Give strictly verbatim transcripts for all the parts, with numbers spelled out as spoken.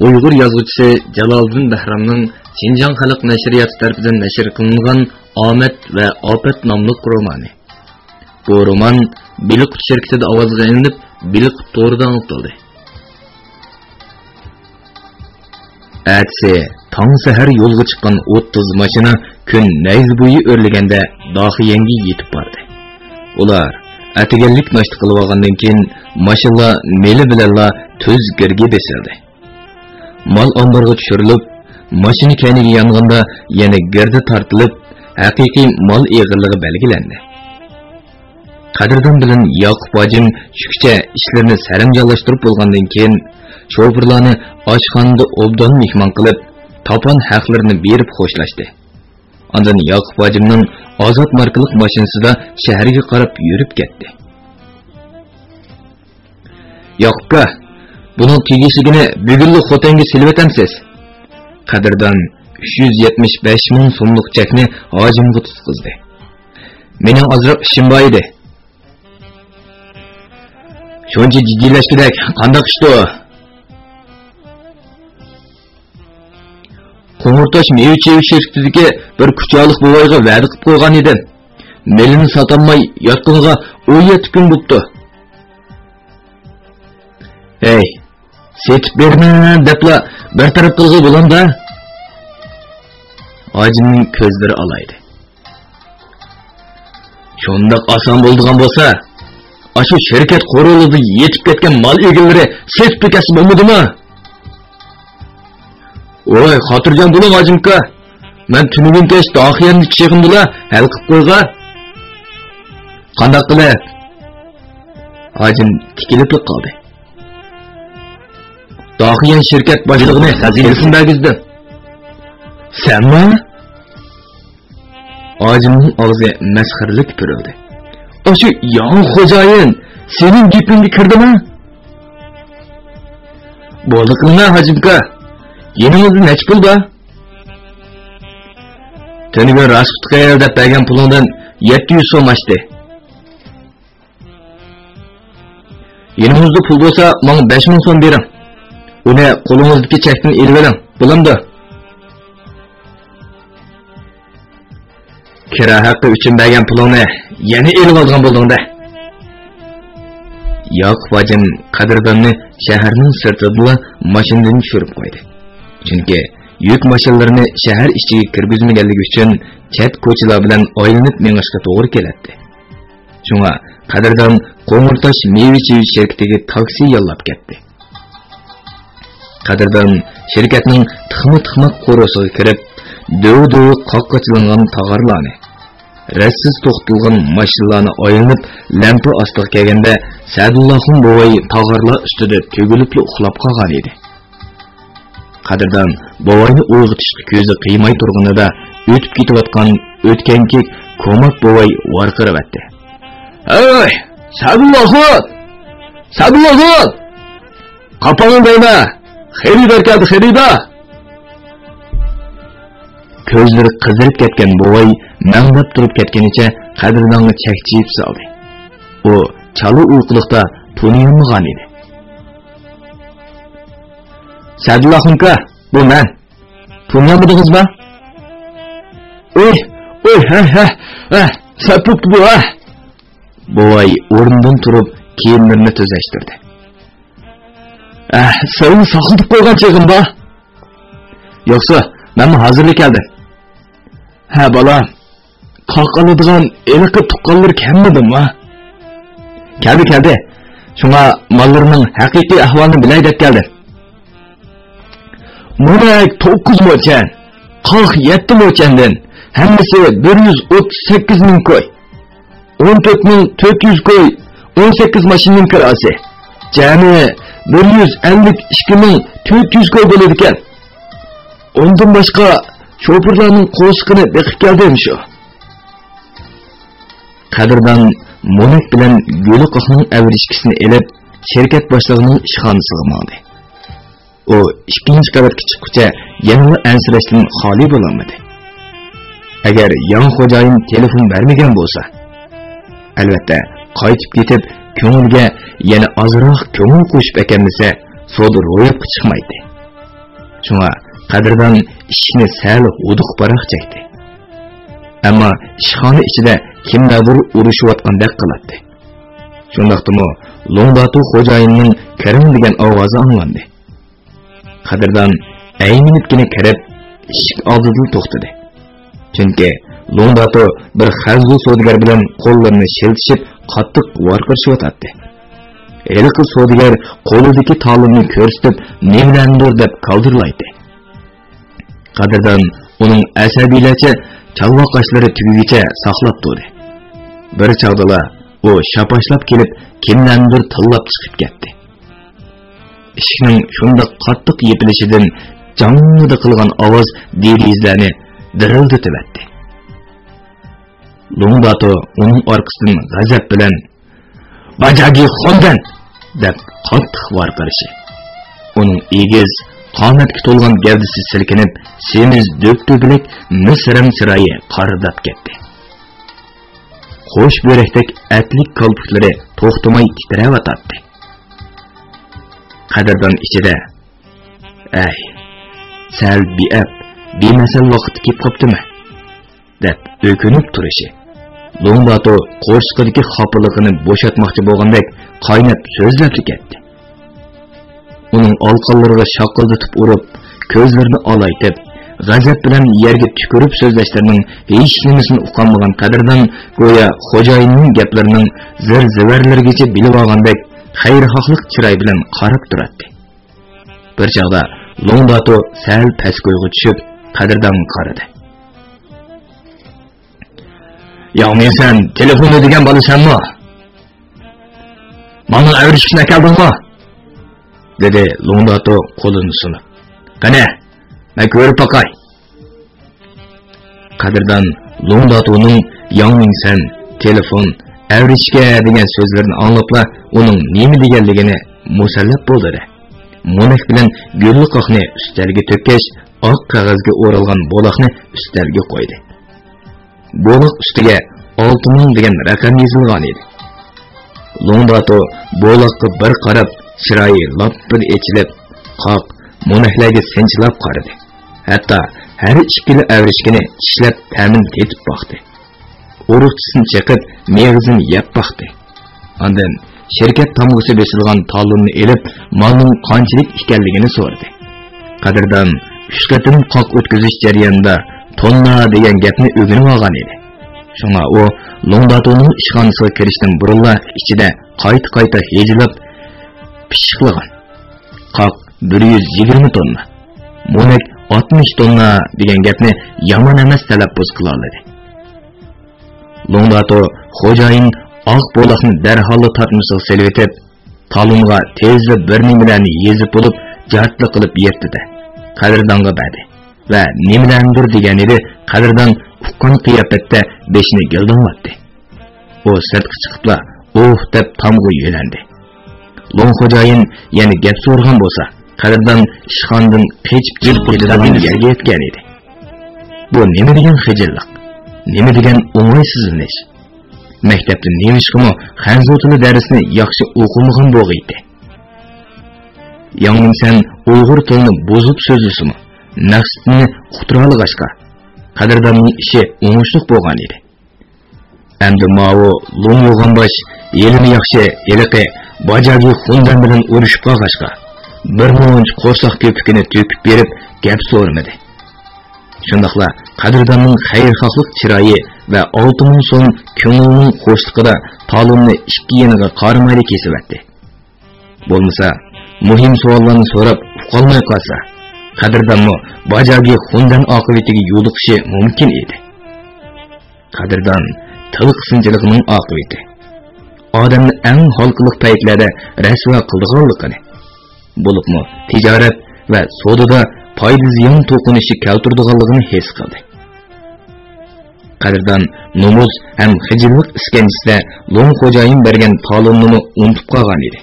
ئۇيغۇر يازغۇچىسى جالالىدىن بەھرامنىڭ شىنجاڭ خەلق نەشرىياتى تەرىپىدىن نەشر قىلىنغان ئامەت ۋە ئاپەت ناملىق رومانى. بۇ رومان بېلىققۇت شىركىتىدە ئاۋازغا ئېلىنىپ، بېلىققۇت تورىدا ئاڭلىتىلدى. ئەتىسى تاڭ سەھەر يولغا چىققان ئوتتۇز ماشىنا كۈن نەيزە بويى ئۆرلىگەندە داخىيەنگە يېتىپ باردى. ئۇلار ئەتىگەنلىك ناشتا قىلىۋالغاندىن كېيىن، ماشىنىلار مېلى بىلەنلا تۈز گىرگە بېسىلدى. مال ئامبارغا چۈشۈرۈلۈپ، ماشىنا كەينىگە يانغاندا يەنە گىردە تارتىلىپ، ھەقىقىي مال ئېغىرلىقى بەلگىلەندى. قەدىردان بىلەن ياقۇپ ھاجىم چۈشكىچە ئىشلىرىنى سەرەمجانلاشتۇرۇپ بولغاندىن كېيىن، شوپۇرلارنى ئاشخانىدا ئوبدان مېھمان قىلىپ، تاپان ھەقلىرىنى بېرىپ خوشلاشتى. ئاندىن ياقۇپ ھاجىمنىڭ ئازات ماركىلىق ماشىنىسىدا شەھەرگە قاراپ يۈرۈپ كەتتى. ياقۇپكا، بۇنىڭ تېگىشلىكىنى بۈگۈنلا خوتەنگە سېلىۋېتەمسىز؟ قەدىردان ئۈچ يۈز يەتمىش بەش مىڭ سوملۇق چەكنى ھاجىمغا تۇتقۇزدى. مېنىڭ ئازراق ئىشىم بار ئىدى. شۇنچە جىددىيلەشكۈدەك قانداق ئىشتۇ؟ قوڭۇرتاش مېۋە چېۋە شىركىتىدىكى بىر كۇچالىق بوۋايغا ۋەدە قىلىپ قويغان ئىدىم. مېلىنى ساتالماي ياتقىنىغا ئون يەتتە كۈن بوپتۇ. ھەي، سېتىپ بېرىمەن دەپلا بىر تەرەپ قىلغىلى بولامدا؟ ھاجىمنىڭ كۆزلىرى ئالايدى. شۇنداق ئاسان بولىدىغان بولسا، ئاشۇ شىركەت قورۇلىدا يېتىپ كەتكەن مال ئىگىلىرى سېتىپلا كەتسە بولمىدىمۇ؟ ۋاي، خاتىرجەم بولۇڭ، ھاجىمكا. مەن تۈنۈگۈن كەچ داخىيەننى چېغىمدىلا ھەل قىلىپ قويغان. قانداق قىلىپ؟ ھاجىم تىكىلىپلا قالدى. داخىيەن شىركەت باشلىقىنى خەزىنىسىنى بەرگۈزدۈم. سەنمۇ؟ ھاجىمنىڭ ئاغزى مەسخىرىلىك پۈرۈلدى. ئاشۇ ياڭ خوجايىن سېنىڭ گېپىڭگە كىردىمۇ؟ بولدى قىلىڭە، ھاجىمكا. يېنىڭىزدا نەچچە پۇل بار؟ تۈنۈگۈن راسخوتقا دەپ بەرگەن پۇلۇڭدىن يەتتە يۈز سوم ئاشتى. يېنىڭىزدا پۇل بولسا، ماڭا بەش مىڭ سوم بېرىڭ. ئۇنى قولىڭىزدىكى چەكتىن ئېلىۋېلىڭ، بولامدۇ؟ كىرا ھەققى ئۈچۈن بەرگەن پۇلۇڭنى يەنە ئېلىۋالىدىغان بولدۇڭ-دە. ياقۇپ ھاجىم قەدىرداننى شەھەرنىڭ سىرتىدىلا ماشىنىدىن چۈشۈرۈپ قويدى. چۈنكى يۈك ماشىنىلىرىنى شەھەر ئىچىگە كىرگۈزمىگەنلىكى ئۈچۈن چەت كوچىلار بىلەن ئايلىنىپ مېڭىشقا توغرا كېلەتتى. شۇڭا قەدىردان قوڭۇرتاش مېۋە چېۋە شىركىتىگە تاكسى ياللاپ كەتتى. قەدىردان شىركەتنىڭ تىخما-تىخما قورۇسىغا كىرىپ، دۆۋە-دۆۋە قاققاچىلانغان تاغارلارنى، رەتسىز توختىتىلغان ماشىنىلارنى ئايلىنىپ، لەمپە ئاستىغا كەلگەندە، سەدۇللاخۇن بوۋاي تاغارلار ئۈستىدە تۈگۈلۈپلا ئۇخلاپ قالغان ئىدى. قەدىردان بوۋاينى ئويغىتىشقا كۆزى قىيماي تۇرغىنىدا، ئۆتۈپ كېتىۋاتقان ئۆتكەنكى كوماك بوۋاي ۋارقىراۋەتتى. ھەي، سەدۇللاخۇن! سەدۇللاخۇن! قاپىڭنى دەيمەن! خېرىدار كەلدى، خېرىدار! كۆزلىرى قىزىرىپ كەتكەن بوۋاي مەڭدەپ تۇرۇپ كەتكىنىچە قەدىردانغا چەكچىيىپ سالدى. ئۇ چالا ئۇيقۇلۇقتا تونۇيالمىغان ئىدى. سەدۇللاخۇنكا، بۇ مەن. تونۇيالمىدىڭىزما؟ ئۇي، ئۇي، ھە، ھە، ھە، سەت بوپتۇ بۇ، ھە. بوۋاي ئورنىدىن تۇرۇپ كىيىملىرىنى تۈزەشتۈردى. ئەھ، سىلىنى ساقلىتىپ قويغان چېغىم بار. يوقسا، مەنمۇ ھازىرلا كەلدىم. ھە، بالام. قاق ئالىدىغان ھېلىقى تۇغقانلىرى كەلمىدىمۇ؟ كەلدى، كەلدى. شۇڭا ماللىرىنىڭ ھەقىقىي ئەھۋالىنى بىلەي دەپ كەلدىم. مونەك توققۇز موچەن، قاق يەتتە موچەندىن، ھەممىسى بىر يۈز ئوتتۇز سەككىز مىڭ كوي. ئون تۆت مىڭ تۆت يۈز كوي، ئون سەككىز ماشىنىنىڭ كىراسى. جەمئىي بىر يۈز ئەللىك ئىككى مىڭ تۆت يۈز كوي بولىدىكەن. ئۇندىن باشقا، شوپۇرلارنىڭ قورسىقىنى بېقىپ كەلدىم شۇ. قەدىردان مونەك بىلەن گۈلىقاقنىڭ ئەۋرىشكىسىنى ئېلىپ، شىركەت باشلىقىنىڭ ئىشخانىسىغا ماڭدى. ئۇ ئىككىنچى قەۋەتكە چىققۇچە يەنىلا ئەنسىرەشتىن خالىي بولالمىدى. ئەگەر ياڭ خوجايىن تېلېفون بەرمىگەن بولسا، ئەلۋەتتە، قايتىپ كېتىپ، كۆڭۈلگە يەنە ئازراق كۆڭۈل قوشۇپ ئەكەلمىسە، سودا روياپقا چىقمايتتى. شۇڭا قەدىردان ئىشىكنى سەل ھودۇقۇپراق چەكتى. ئەمما ئىشخانا ئىچىدە كىملەردۇر ئۇرۇشۇۋاتقاندەك قىلاتتى. شۇنداقتىمۇ لوڭداتۇ خوجايىننىڭ كىرىڭ دېگەن ئاۋازى ئاڭلاندى. قەدىردان ئەيمىنىپكىنە كىرىپ، ئىشىك ئالدىدىلا توختىدى. چۈنكى لوڭداتۇ بىر خەنزۇ سودىگەر بىلەن قوللىرىنى شىلتىشىپ، قاتتىق ۋارقىرىشىۋاتاتتى. ھېلىقى سودىگەر قولىدىكى تالوننى كۆرسىتىپ، نېمىلەرنىدۇر دەپ كالدىرلايتتى. قەدىردان ئۇنىڭ ئەسەبىيلەرچە چالۋاق قاشلىرى تۈگىگىچە ساقلاپ تۇردى. بىر چاغدىلا ئۇ شاپاشلاپ كېلىپ، كىملەرنىدۇر تىللاپ چىقىپ كەتتى. ئىشىكنىڭ شۇنداق قاتتىق يېپىلىشىدىن جاڭڭىدە قىلغان ئاۋاز دېرىزىلەرنى دىرىلدىتىۋەتتى. لوڭداتۇ ئۇنىڭ ئارقىسىدىن غەزەپ بىلەن، «باجاگى خوندەن!» دەپ قاتتىق ۋارقىرىشى، ئۇنىڭ ئېگىز، قامەتكە تولغان گەۋدىسى سىلكىنىپ، سېمىز دۆپدۆپىلىك مىس رەڭ چىرايى قارىداپ كەتتى. قوش بۆرەكتەك ئەتلىك كالپۇكلىرى توختىماي تىترەۋاتاتتى. قەدىردان ئىچىدە، «ئەي، سەل بىئەپ، بىمەسەل ۋاقىتتا كېلىپ قاپتىمەن» دەپ ئۆكۈنۈپ تۇرۇشى، لوڭداتۇ قورسىقىدىكى خاپىلىقىنى بوشاتماقچى بولغاندەك قايناپ سۆزلەپلا كەتتى. ئۇنىڭ ئالىقانلىرىغا شاققىلدىتىپ ئۇرۇپ، كۆزلىرىنى ئالايتىپ، غەزەپ بىلەن يەرگە تۈكۈرۈپ سۆزلەشلىرىنىڭ ھېچنېمىسىنى ئۇقالمىغان قەدىردان گويا خوجايىننىڭ گەپلىرىنىڭ زىر-زىۋەرلىرىگىچە بىلىۋالغاندەك خەيرىخاھلىق چىراي بىلەن قاراپ تۇراتتى. بىر چاغدا لوڭداتۇ سەل پەسكويغا چۈشۈپ، قەدىردانغا قارىدى. ياڭ مىڭسەن تېلېفوندا دېگەن بالا سەنمۇ؟ ماڭا ئەۋرىشكىنى ئەكەلدىڭمۇ؟ دېدى لوڭداتۇ قولىنى سۇنۇپ. قېنى، مەن كۆرۈپ باقاي. قەدىردان لوڭداتۇنىڭ ياڭ مىڭسەن، تېلېفون، ئەۋرىشكە دېگەن سۆزلىرىنى ئاڭلاپلا ئۇنىڭ نېمە دېگەنلىكىنى مۇسەللەپ بولدى-دە، مونەك بىلەن گۈللىقاقنى ئۈستەلگە تۆككەچ، ئاق قەغەزگە ئورالغان بولاقنى ئۈستەلگە قويدى. بولاق ئۈستىگە ئالتە مىڭ دېگەن رەقەم يېزىلغان ئىدى. لوڭداتۇ بولاققا بىر قاراپ، چىرايى لاپپىدە ئېچىلىپ، قاق مونەكلەرگە سىنچىلاپ قارىدى. ھەتتا ھەر ئىككىلا ئەۋرىشكىنى چىشلەپ تەمىنى تېتىپ باقتى. ئۇرۇقچىسىنى چېقىپ، مېغىزىنى يەپ باقتى. ئاندىن شىركەت تامغىسى بېسىلغان تالوننى ئېلىپ، مالنىڭ قانچىلىك ئىكەنلىكىنى سورىدى. قەدىردان ئۈچ قېتىم قاق ئۆتكۈزۈش جەريانىدا توننا دېگەن گەپنى ئۆگىنىۋالغان ئىدى. شۇڭا ئۇ لوڭداتۇنىڭ ئىشخانىسىغا كىرىشتىن بۇرۇنلا ئىچىدە قايتا-قايتا ھىجىلاپ پىششىقلىغان، قاق بىر يۈز يىگىرمە توننا، مونەك ئاتمىش توننا دېگەن گەپنى يامان ئەمەس تەلەپپۇز قىلالىدى. لوڭداتۇ خوجايىن ئاق بولاقنى دەرھاللا تارتمىسىغا سېلىۋېتىپ، تالونغا تېزلا بىر نېمىلەرنى يېزىپ بولۇپ، جارتلا قىلىپ يىرتتى-دە، قەدىردانغا بەردى ۋە نېمىلەرنىدۇر دېگەنىدى. قەدىردان ئۇققان قىياپەتتە بېشىنى گىلدىڭلاتتى. ئۇ سىرتقا چىقىپلا ئۇھ دەپ تامغا يۆلەندى. لوڭ خوجايىن يەنە گەپ سورىغان بولسا، قەدىردان ئىشخانىدىن قېچىپ چىقىپ كېتىدىغان يەرگە يەتكەن ئىدى. بۇ نېمە دېگەن خىجىللىق؟ نېمە دېگەن ئوڭايسىزلىنىش؟ مەكتەپتە نېمىشقىمۇ خەنزۇ تىلى دەرسىنى ياخشى ئوقۇمىغان بولغىيتتى. ياڭ مىڭسەن ئۇيغۇر تىلىنى بۇزۇپ سۆزلىسىمۇ، مەقسىتىنى ئۇقتۇرالىغاچقا، قەدىرداننىڭ ئىشى ئوڭۇشلۇق بولغان ئىدى. ئەمدى ماۋۇ لوڭ يوغان باش ھېلىمۇ ياخشى ھېلىقى باجاگى خۇندەن بىلەن ئۇرۇشۇپ قالغاچقا، بىر مۇنچە قورساق كۆپۈكىنى تۆكۈپ بېرىپ گەپ سورىمىدى. شۇنداقلا قەدىرداننىڭ خەيرخاھلىق چىرايى ۋە ئالتە مىڭ سوم كۆڭۈلنىڭ خۇشلۇقىدا تالوننى ئىككى يېنىغا قارىمايلا كېسىۋەتتى. بولمىسا، مۇھىم سوئاللارنى سوراپ ئۇقالماي قالسا، قەدىردانمۇ باجاگى خۇندەن ئاقىۋىتىگە يولۇقۇشى مۇمكىن ئىدى. قەدىردان تىل قىسىنچىلىقىنىڭ ئاقىۋىتى، ئادەمنى ئەڭ ھالقىلىق پەيتلەردە رەسۋا قىلىدىغانلىقىنى، بولۇپمۇ تىجارەت ۋە سودىدا پايدا زىيان توقۇنۇشى كەلتۈرىدىغانلىقىنى ھېس قىلدى. قەدىردان نومۇس ھەم خىجىللىق ئىسكەنجىسىدە لوڭ خوجايىن بەرگەن تالوننىمۇ ئۇنتۇپ قالغان ئىدى.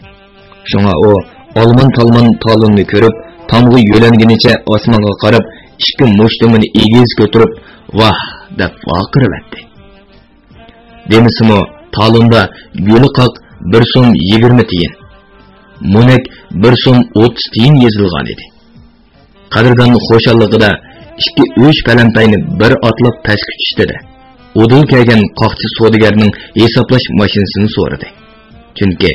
شۇڭا ئۇ ئالمان-تالمان تالوننى كۆرۈپ، تامغا يۆلەنگىنىچە ئاسمانغا قاراپ، ئىككى مۇشتۇمىنى ئېگىز كۆتۈرۈپ، «ۋاھ!» دەپ ۋارقىرىۋەتتى. دېمىسىمۇ، تالوندا گۈلىقاق بىر سوم يىگىرمە تىيىن، مونەك بىر سوم ئوتتۇز تىيىن يېزىلغان ئىدى. قەدىردان خۇشاللىقىدا ئىككى-ئۈچ پەلەمپەينى بىر ئاتلاپ پەسكە چۈشتى-دە، ئۇدۇل كەلگەن قاقچى سودىگەرنىڭ ھېسابلاش ماشىنىسىنى سورىدى. چۈنكى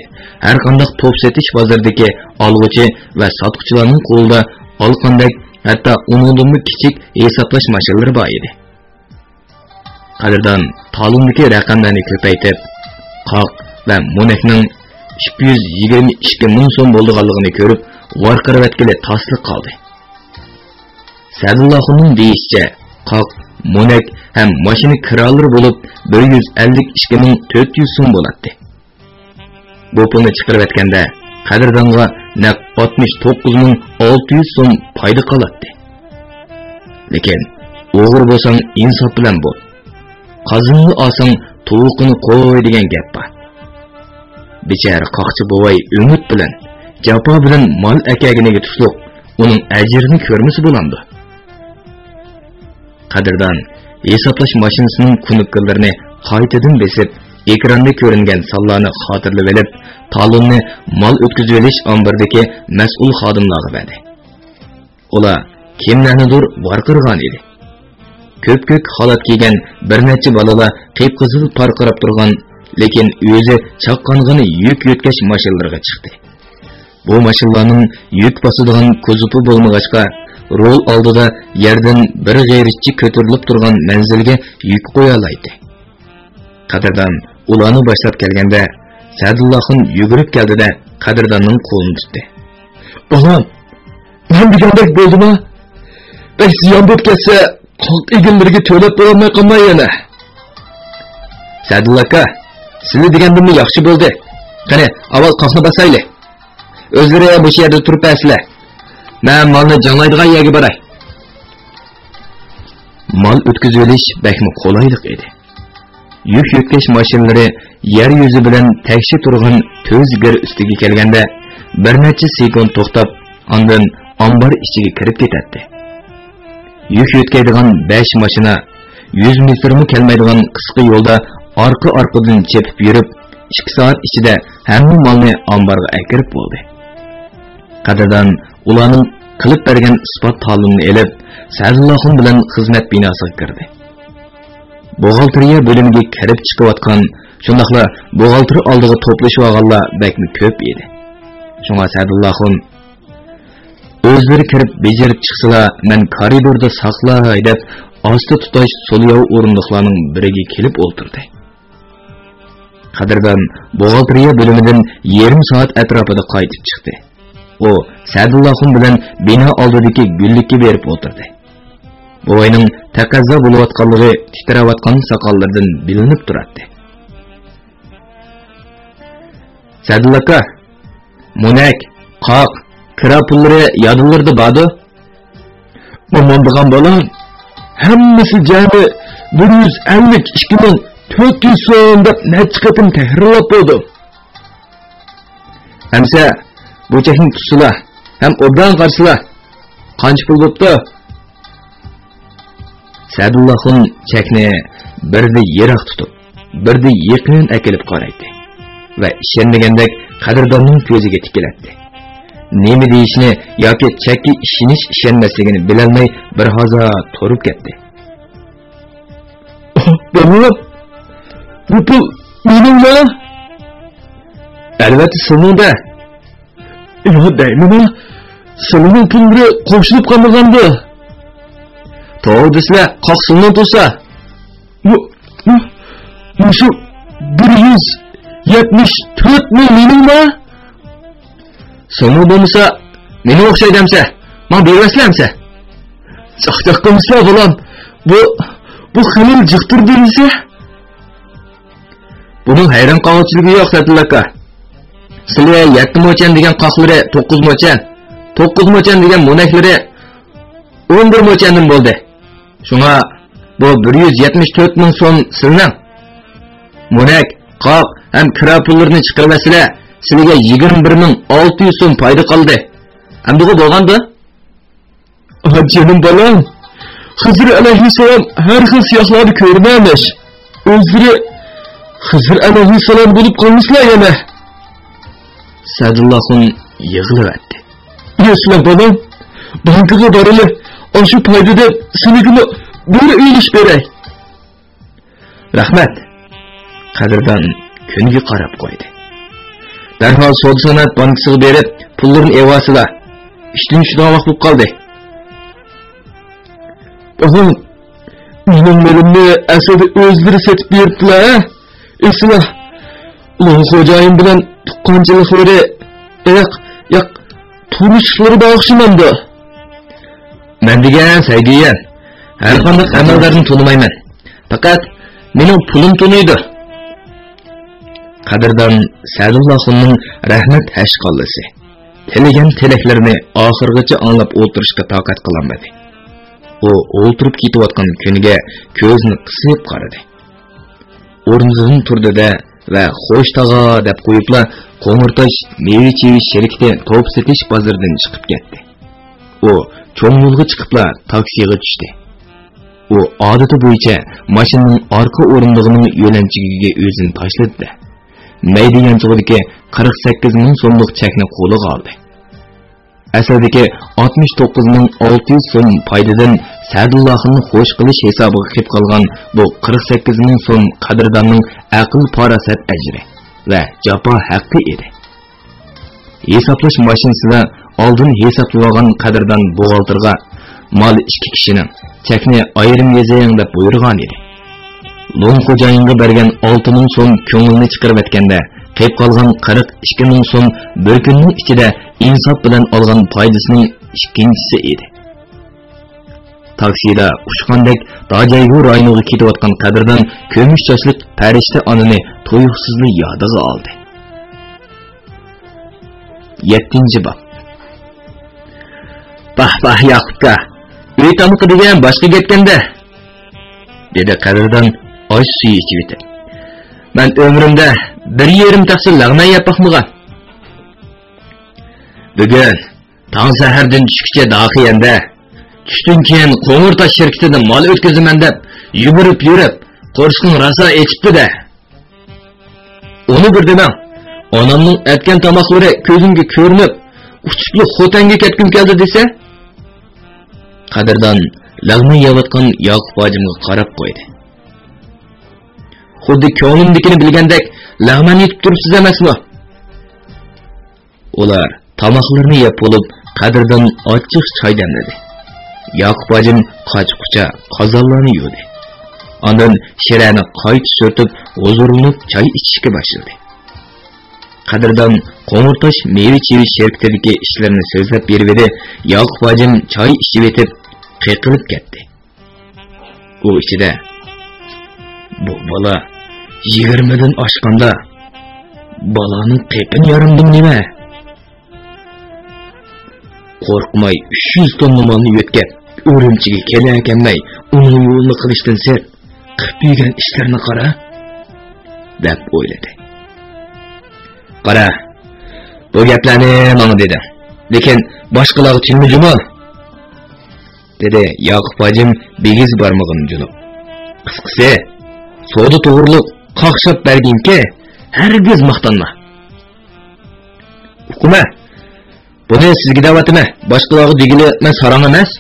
ھەرقانداق توپ سېتىش بازىرىدىكى ئالغۇچى ۋە ساتقۇچىلارنىڭ قولىدا ئالقاندەك، ھەتتا ئۇنىڭدىنمۇ كىچىك ھېسابلاش ماشىنىلىرى بار ئىدى. قەدىردان تالوندىكى رەقەملەرنى كۆپەيتىپ، قاق ۋە مونەكنىڭ ئىككى يۈز يىگىرمە ئىككى مىڭ سوم بولىدىغانلىقىنى كۆرۈپ، ۋارقىراۋەتكىلى تاسلا قالدى. سەدۇللاخۇننىڭ دېيىشىچە، قاق، مونەك ھەم ماشىنا كىرالىرى بولۇپ بىر يۈز ئەللىك ئىككى مىڭ تۆت يۈز سوم بولاتتى. بۇ پۇلنى چىقىرىۋەتكەندە، قەدىردانغا نەق ئاتمىش توققۇز مىڭ ئالتە يۈز سوم پايدا قالاتتى. لېكىن ئوغرى بولساڭ ئىنساپ بىلەن بول. قازىنىنى ئالساڭ، توۋۇقىنى قوي دېگەن گەپ بار. بىچارە قاقچى بوۋاي ئۈمىد بىلەن، جاپا بىلەن مال ئەكەلگىنىگە تۇتۇلۇپ، ئۇنىڭ ئەجرىنى كۆرمىسە بولامدۇ؟ قەدىردان ھېسابلاش ماشىنىسىنىڭ كۇنۇپكىلىرىنى قايتىدىن بېسىپ، ئېكراندا كۆرۈنگەن سانلارنى خاتىرىلىۋېلىپ، تالوننى مال ئۆتكۈزۈۋېلىش ئامبىرىدىكى مەسئۇل خادىملارغا بەردى. ئۇلار كىملەرنىدۇر ۋارقىرىغان ئىدى. كۆپكۆك خالات كىيگەن بىر نەچچە بالىلار قىپقىزىل پارقىراپ تۇرغان، لېكىن ئۆزى چاققانغىنە يۈك يۆتكەش ماشىنىلىرىغا چىقتى. بۇ ماشىنىلارنىڭ يۈك باسىدىغان كوزۇپى بولمىغاچقا، رول ئالدىدا يەردىن بىر غېرىچچە كۆتۈرۈلۈپ تۇرغان مەنزىلگە يۈك قويالايتتى. قەدىردان ئۇلارنى باشلاپ كەلگەندە، سەدۇللاخۇن يۈگۈرۈپ كەلدى-دە، قەدىرداننىڭ قولىنى تۇتتى. «بالام، مەن دېگەندەك بولدىما؟ بەك زىيان بولۇپ كەتسە، قاق ئىگىلىرىگە تۆلەپ بولالماي قالماي يەنە.» «سەدۇللا ئاكا، سىلى دېگەندىنمۇ ياخشى بولدى. قېنى، ئاۋۋال قاقنى باسايلى. ئۆزلىرى مۇشۇ يەردە تۇرۇپ بەرسىلە. مەن مالنى جاڭلايدىغان يەرگە باراي.» مال ئۆتكۈزۈۋېلىش بەكمۇ قولايلىق ئىدى. يۈك يۆتكەش ماشىنىلىرى يەر يۈزى بىلەن تەكشى تۇرغان تۈز گىر ئۈستىگە كەلگەندە، بىر نەچچە سېكۇنت توختاپ، ئاندىن ئامبار ئىچىگە كىرىپ كېتەتتى. يۈك يۆتكەيدىغان بەش ماشىنا يۈز مېتىرمۇ كەلمەيدىغان قىسقا يولدا ئارقا-ئارقىدىن چېپىپ يۈرۈپ، ئىككى سائەت ئىچىدە ھەممە مالنى ئامبارغا ئەكىرىپ بولدى. قەدىردان ئۇلارنىڭ قىلىپ بەرگەن ئىسپات تالونىنى ئېلىپ، سەدۇللاخۇن بىلەن خىزمەت بىناسىغا كىردى. بوغالتىرىيە بۆلۈمىگە كىرىپ چىقىۋاتقان، شۇنداقلا بوغالتىر ئالدىغا توپلىشىۋالغانلار بەكمۇ كۆپ ئىدى. شۇڭا سەدۇللاخۇن، «ئۆزلىرى كىرىپ بېجىرىپ چىقسىلا، مەن كارىدوردا ساقلاي» دەپ، ئاستا تۇتاش سولياۋ ئورۇندۇقلارنىڭ بىرىگە كېلىپ ئولتۇردى. قەدىردان بوغالتىرىيە بۆلۈمىدىن يېرىم سائەت ئەتراپىدا قايتىپ چىقتى. ئۇ سەدۇللاخۇن بىلەن بىنا ئالدىدىكى گۈللۈككە بېرىپ ئولتۇردى. بوۋاينىڭ تەقەززا بولۇۋاتقانلىقى تىترەۋاتقان ساقاللىرىدىن بىلىنىپ تۇراتتى. «سەدۇللا ئاكا، مونەك، قاق، كىرا پۇللىرى يادىلىرىدا باردۇ؟» «ئامان بولغان بالام، ھەممىسى جەمئىي بىر يۈز ئەللىك ئىككى مىڭ تۆت يۈز سوم» دەپ نەچچە قېتىم تەكرارلاپ بولدۇم. «ئەمسە بۇ چەكنى تۇتسىلا ھەم ئوبدان قارىسىلا، قانچە پۇل بوپتۇ؟» سەدۇللاخۇن چەكنى بىردە يىراق تۇتۇپ، بىردە يېقىن ئەكېلىپ قارايتتى ۋە ئىشەنمىگەندەك قەدىرداننىڭ كۆزىگە تىكىلەتتى. نېمە دېيىشنى ياكى چەككە ئىشىنىش-ئىشەنمەسلىكىنى بىلەلمەي بىر ھازا تۇرۇپ كەتتى. «بالام، بۇ پۇل مېنىڭمۇ؟» «ئەلۋەتتە سېنىڭ-دە.» «يا دەيمەن-ە، سىلىنىڭ پۇللىرى قوشۇلۇپ قالمىغاندۇ؟» «توغرا دېسىلە، قاق سىلىنىڭ تۇرسا.» «مۇ، مۇ، مۇشۇ بىر يۈز يەتمىش تۆت مىڭ مېنىڭمۇ؟» «سېنىڭ بولمىسا، مېنىڭ ئوخشايدۇ ئەمسە. ماڭا بېرىۋەتسىلە ئەمسە.» «چاقچاق قىلمىسىلا بالام، بۇ، بۇ خېلى جىق تۇردى دېسە.» «بۇنىڭ ھەيران قالغۇچىلىكى يوق، سەدۇللا ئاكا. سىلى يەتتە موچەن دېگەن قاقلىرى توققۇز موچەن، توققۇز موچەن دېگەن مونەكلىرى ئون بىر موچەندىن بولدى. شۇڭا بۇ بىر يۈز يەتمىش تۆت مىڭ سوم سىلىنىڭ. مونەك، قاق ھەم كىرا پۇللىرىنى چىقىرىۋەتسىلە، سىلىگە يىگىرمە بىر مىڭ ئالتە يۈز سوم پايدا قالدى. ئەمدىغۇ بولغاندۇ؟» «ئاھ، جېنىم بالام، خىزىر ئەلەيھىسسالام ھەر خىل سىياقلاردا كۆرۈنەرمىش. ئۆزلىرى خىزىر ئەلەيھىسسالام بولۇپ قالمىسىلا يەنە.» سەدۇللاخۇن يىغلىۋەتتى. «ئېسىلە بالام، بانكىغا بارىلى، ئاشۇ پايدىدىن سېنىڭگىمۇ بىر ئۈلۈش بېرەي. رەھمەت. قەدىردان كۈنگە قاراپ قويدى. دەرھال سودا سانائەت بانكىسىغا بېرىپ، پۇللىرىنى ئېلىۋالسىلا، ئىشتىن چۈشىدىغان ۋاقىت بولۇپ قالدى. ئاھا، مېنىڭ مېلىمنى ئەسلىدە ئۆزلىرى سېتىپ بېرىپتىلا، ھە؟ ئېسىلا، ئۇلۇغ خوجايىن بىلەن تۇغقانچىلىقلىرى، ياق، ياق، تونۇشلۇقلىرى بار ئوخشىمامدۇ؟ مەن دېگەن سەيدىيەن، ھەرقانداق ئەمەلدارنى تونۇمايمەن. پەقەت مېنىڭ پۇلۇم تونۇيدۇ. قەدىردان سەدۇللاخۇننىڭ رەھمەت ھەشقاللىسى، تىلىگەن تىلەكلىرىنى ئاخىرغىچە ئاڭلاپ ئولتۇرۇشقا تاقەت قىلالمىدى. ئۇ ئولتۇرۇپ كېتىۋاتقان كۈنگە كۆزىنى قىسىپ قارىدى. ئورنىدىن تۇردى-دە ۋە «خوش تاغا» دەپ قويۇپلا، قوڭۇرتاش مېۋە-چېۋە شىركىتى توپ سېتىش بازىرىدىن چىقىپ كەتتى. ئۇ چوڭ يولغا چىقىپلا تاكسىغا چۈشتى. ئۇ ئادىتى بويىچە ماشىنىنىڭ ئارقا ئورۇندۇقىنىڭ يۆلەنچۈكىگە ئۆزىنى تاشلىدى-دە، مەيدە يانچۇقىدىكى قىرىق سەككىز مىڭ سوملۇق چەكنى قولىغا ئالدى. ئەسلىدىكى ئاتمىش توققۇز مىڭ ئالتە يۈز سوم پايدىدىن سەدۇللاخۇننى خوش قىلىش ھېسابىغا قېلىپ قالغان بۇ قىرىق سەككىز مىڭ سوم قەدىرداننىڭ ئەقىل-پاراسەت ئەجرى ۋە جاپا ھەققى ئىدى. ھېسابلاش ماشىنىسىدا ئالدىن ھېسابلىۋالغان قەدىردان بوغالتىرغا، «مال ئىككى كىشىنىڭ، چەكنى ئايرىم يېزىڭ» دەپ بۇيرۇغانىدى. لوڭ خوجايىنغا بەرگەن ئالتە مىڭ سوم كۆڭۈلنى چىقىرىۋەتكەندە، قېلىپ قالغان قىرىق ئىككى مىڭ سوم بىر كۈننىڭ ئىچىدە ئىنساپ بىلەن ئالغان پايدىسىنىڭ ئىككىنچىسى ئىدى. تاكسىدا ئۇچقاندەك داجايگۇ رايونىغا كېتىۋاتقان قەدىردان كۈمۈش چاچلىق پەرىشتە ئانىنى تۇيۇقسىزلا يادىغا ئالدى. يەتتىنچى باب. «باھ، باھ، ياقۇپكا، ئۆي تامىقى دېگەن باشقا گەپكەندە»، دېدى قەدىردان ئاش سۈيى ئىچىۋېتىپ. «مەن ئۆمرۈمدە بىر يېرىم تەخسە لەغمەن يەپ باقمىغان. بۈگۈن تاڭ سەھەردىن چۈشكىچە داخىيەندە، چۈشتىن كېيىن قوڭۇر تاش شىركىتىدىن مال ئۆتكۈزىمەن دەپ يۈگۈرۈپ يۈرۈپ، قورسىقىڭ راسا ئېچىپتۇ-دە. ئۇنى بىر دېمەڭ، ئانامنىڭ ئەتكەن تاماقلىرى كۆزۈمگە كۆرۈنۈپ، ئۇچۇپلا خوتەنگە كەتكۈم كەلدى» دېسە. قەدىردان لەغمەن يەۋاتقان ياقۇپ ھاجىمغا قاراپ قويدى. «خۇددى كۆڭلۈمدىكىنى بىلگەندەك لەغمەن يېتىپ تۇرۇپسىز ئەمەسمۇ؟» ئۇلار تاماقلىرىنى يەپ بولۇپ، قەدىردان ئاچچىق چاي دەملىدى. ياقۇپ ھاجىم قاچا-قۇچا قازانلارنى يۇدى. ئاندىن شىرەنى قايتا سۈرتۈپ، ھۇزۇرلىنىپ چاي ئىچىشكە باشلىدى. قەدىردان قوڭۇرتاش مېۋە-چېۋە شىركىتىدىكى ئىشلىرىنى سۆزلەپ بېرىۋىدى، ياقۇپ ھاجىم چاي ئىچىۋېتىپ، قېقىلىپ كەتتى. ئۇ ئىچىدە، «بۇ بالا يىگىرمىدىن ئاشقاندا، بالانىڭ قېپىنى يارامدىمۇ نېمە؟ قورقماي ئۈچ يۈز توننا مالنى يۆتكەپ، ئۈرۈمچىگە كېلە-كەلمەي، ئۇنىڭ يولىنى قىلىشتىن سىرت، قىلىپ يۈرگەن ئىشلىرىنى قارا» دەپ ئويلىدى. «قارا، بۇ گەپلەرنى ماڭا دېدىڭ، لېكىن باشقىلارغا تىنما جۇمۇ!» دېدى ياقۇپ ھاجىم بىگىز بارمىقىنى جۇلۇپ. «قىسقىسى، سودا توغرۇلۇق قاقشاپ بەرگىنكى، ھەرگىز ماختانما. ئۇقۇمە، بۇنى سىزگە دەۋاتىمەن، باشقىلارغا دېگىلى مەن ساراڭ ئەمەس.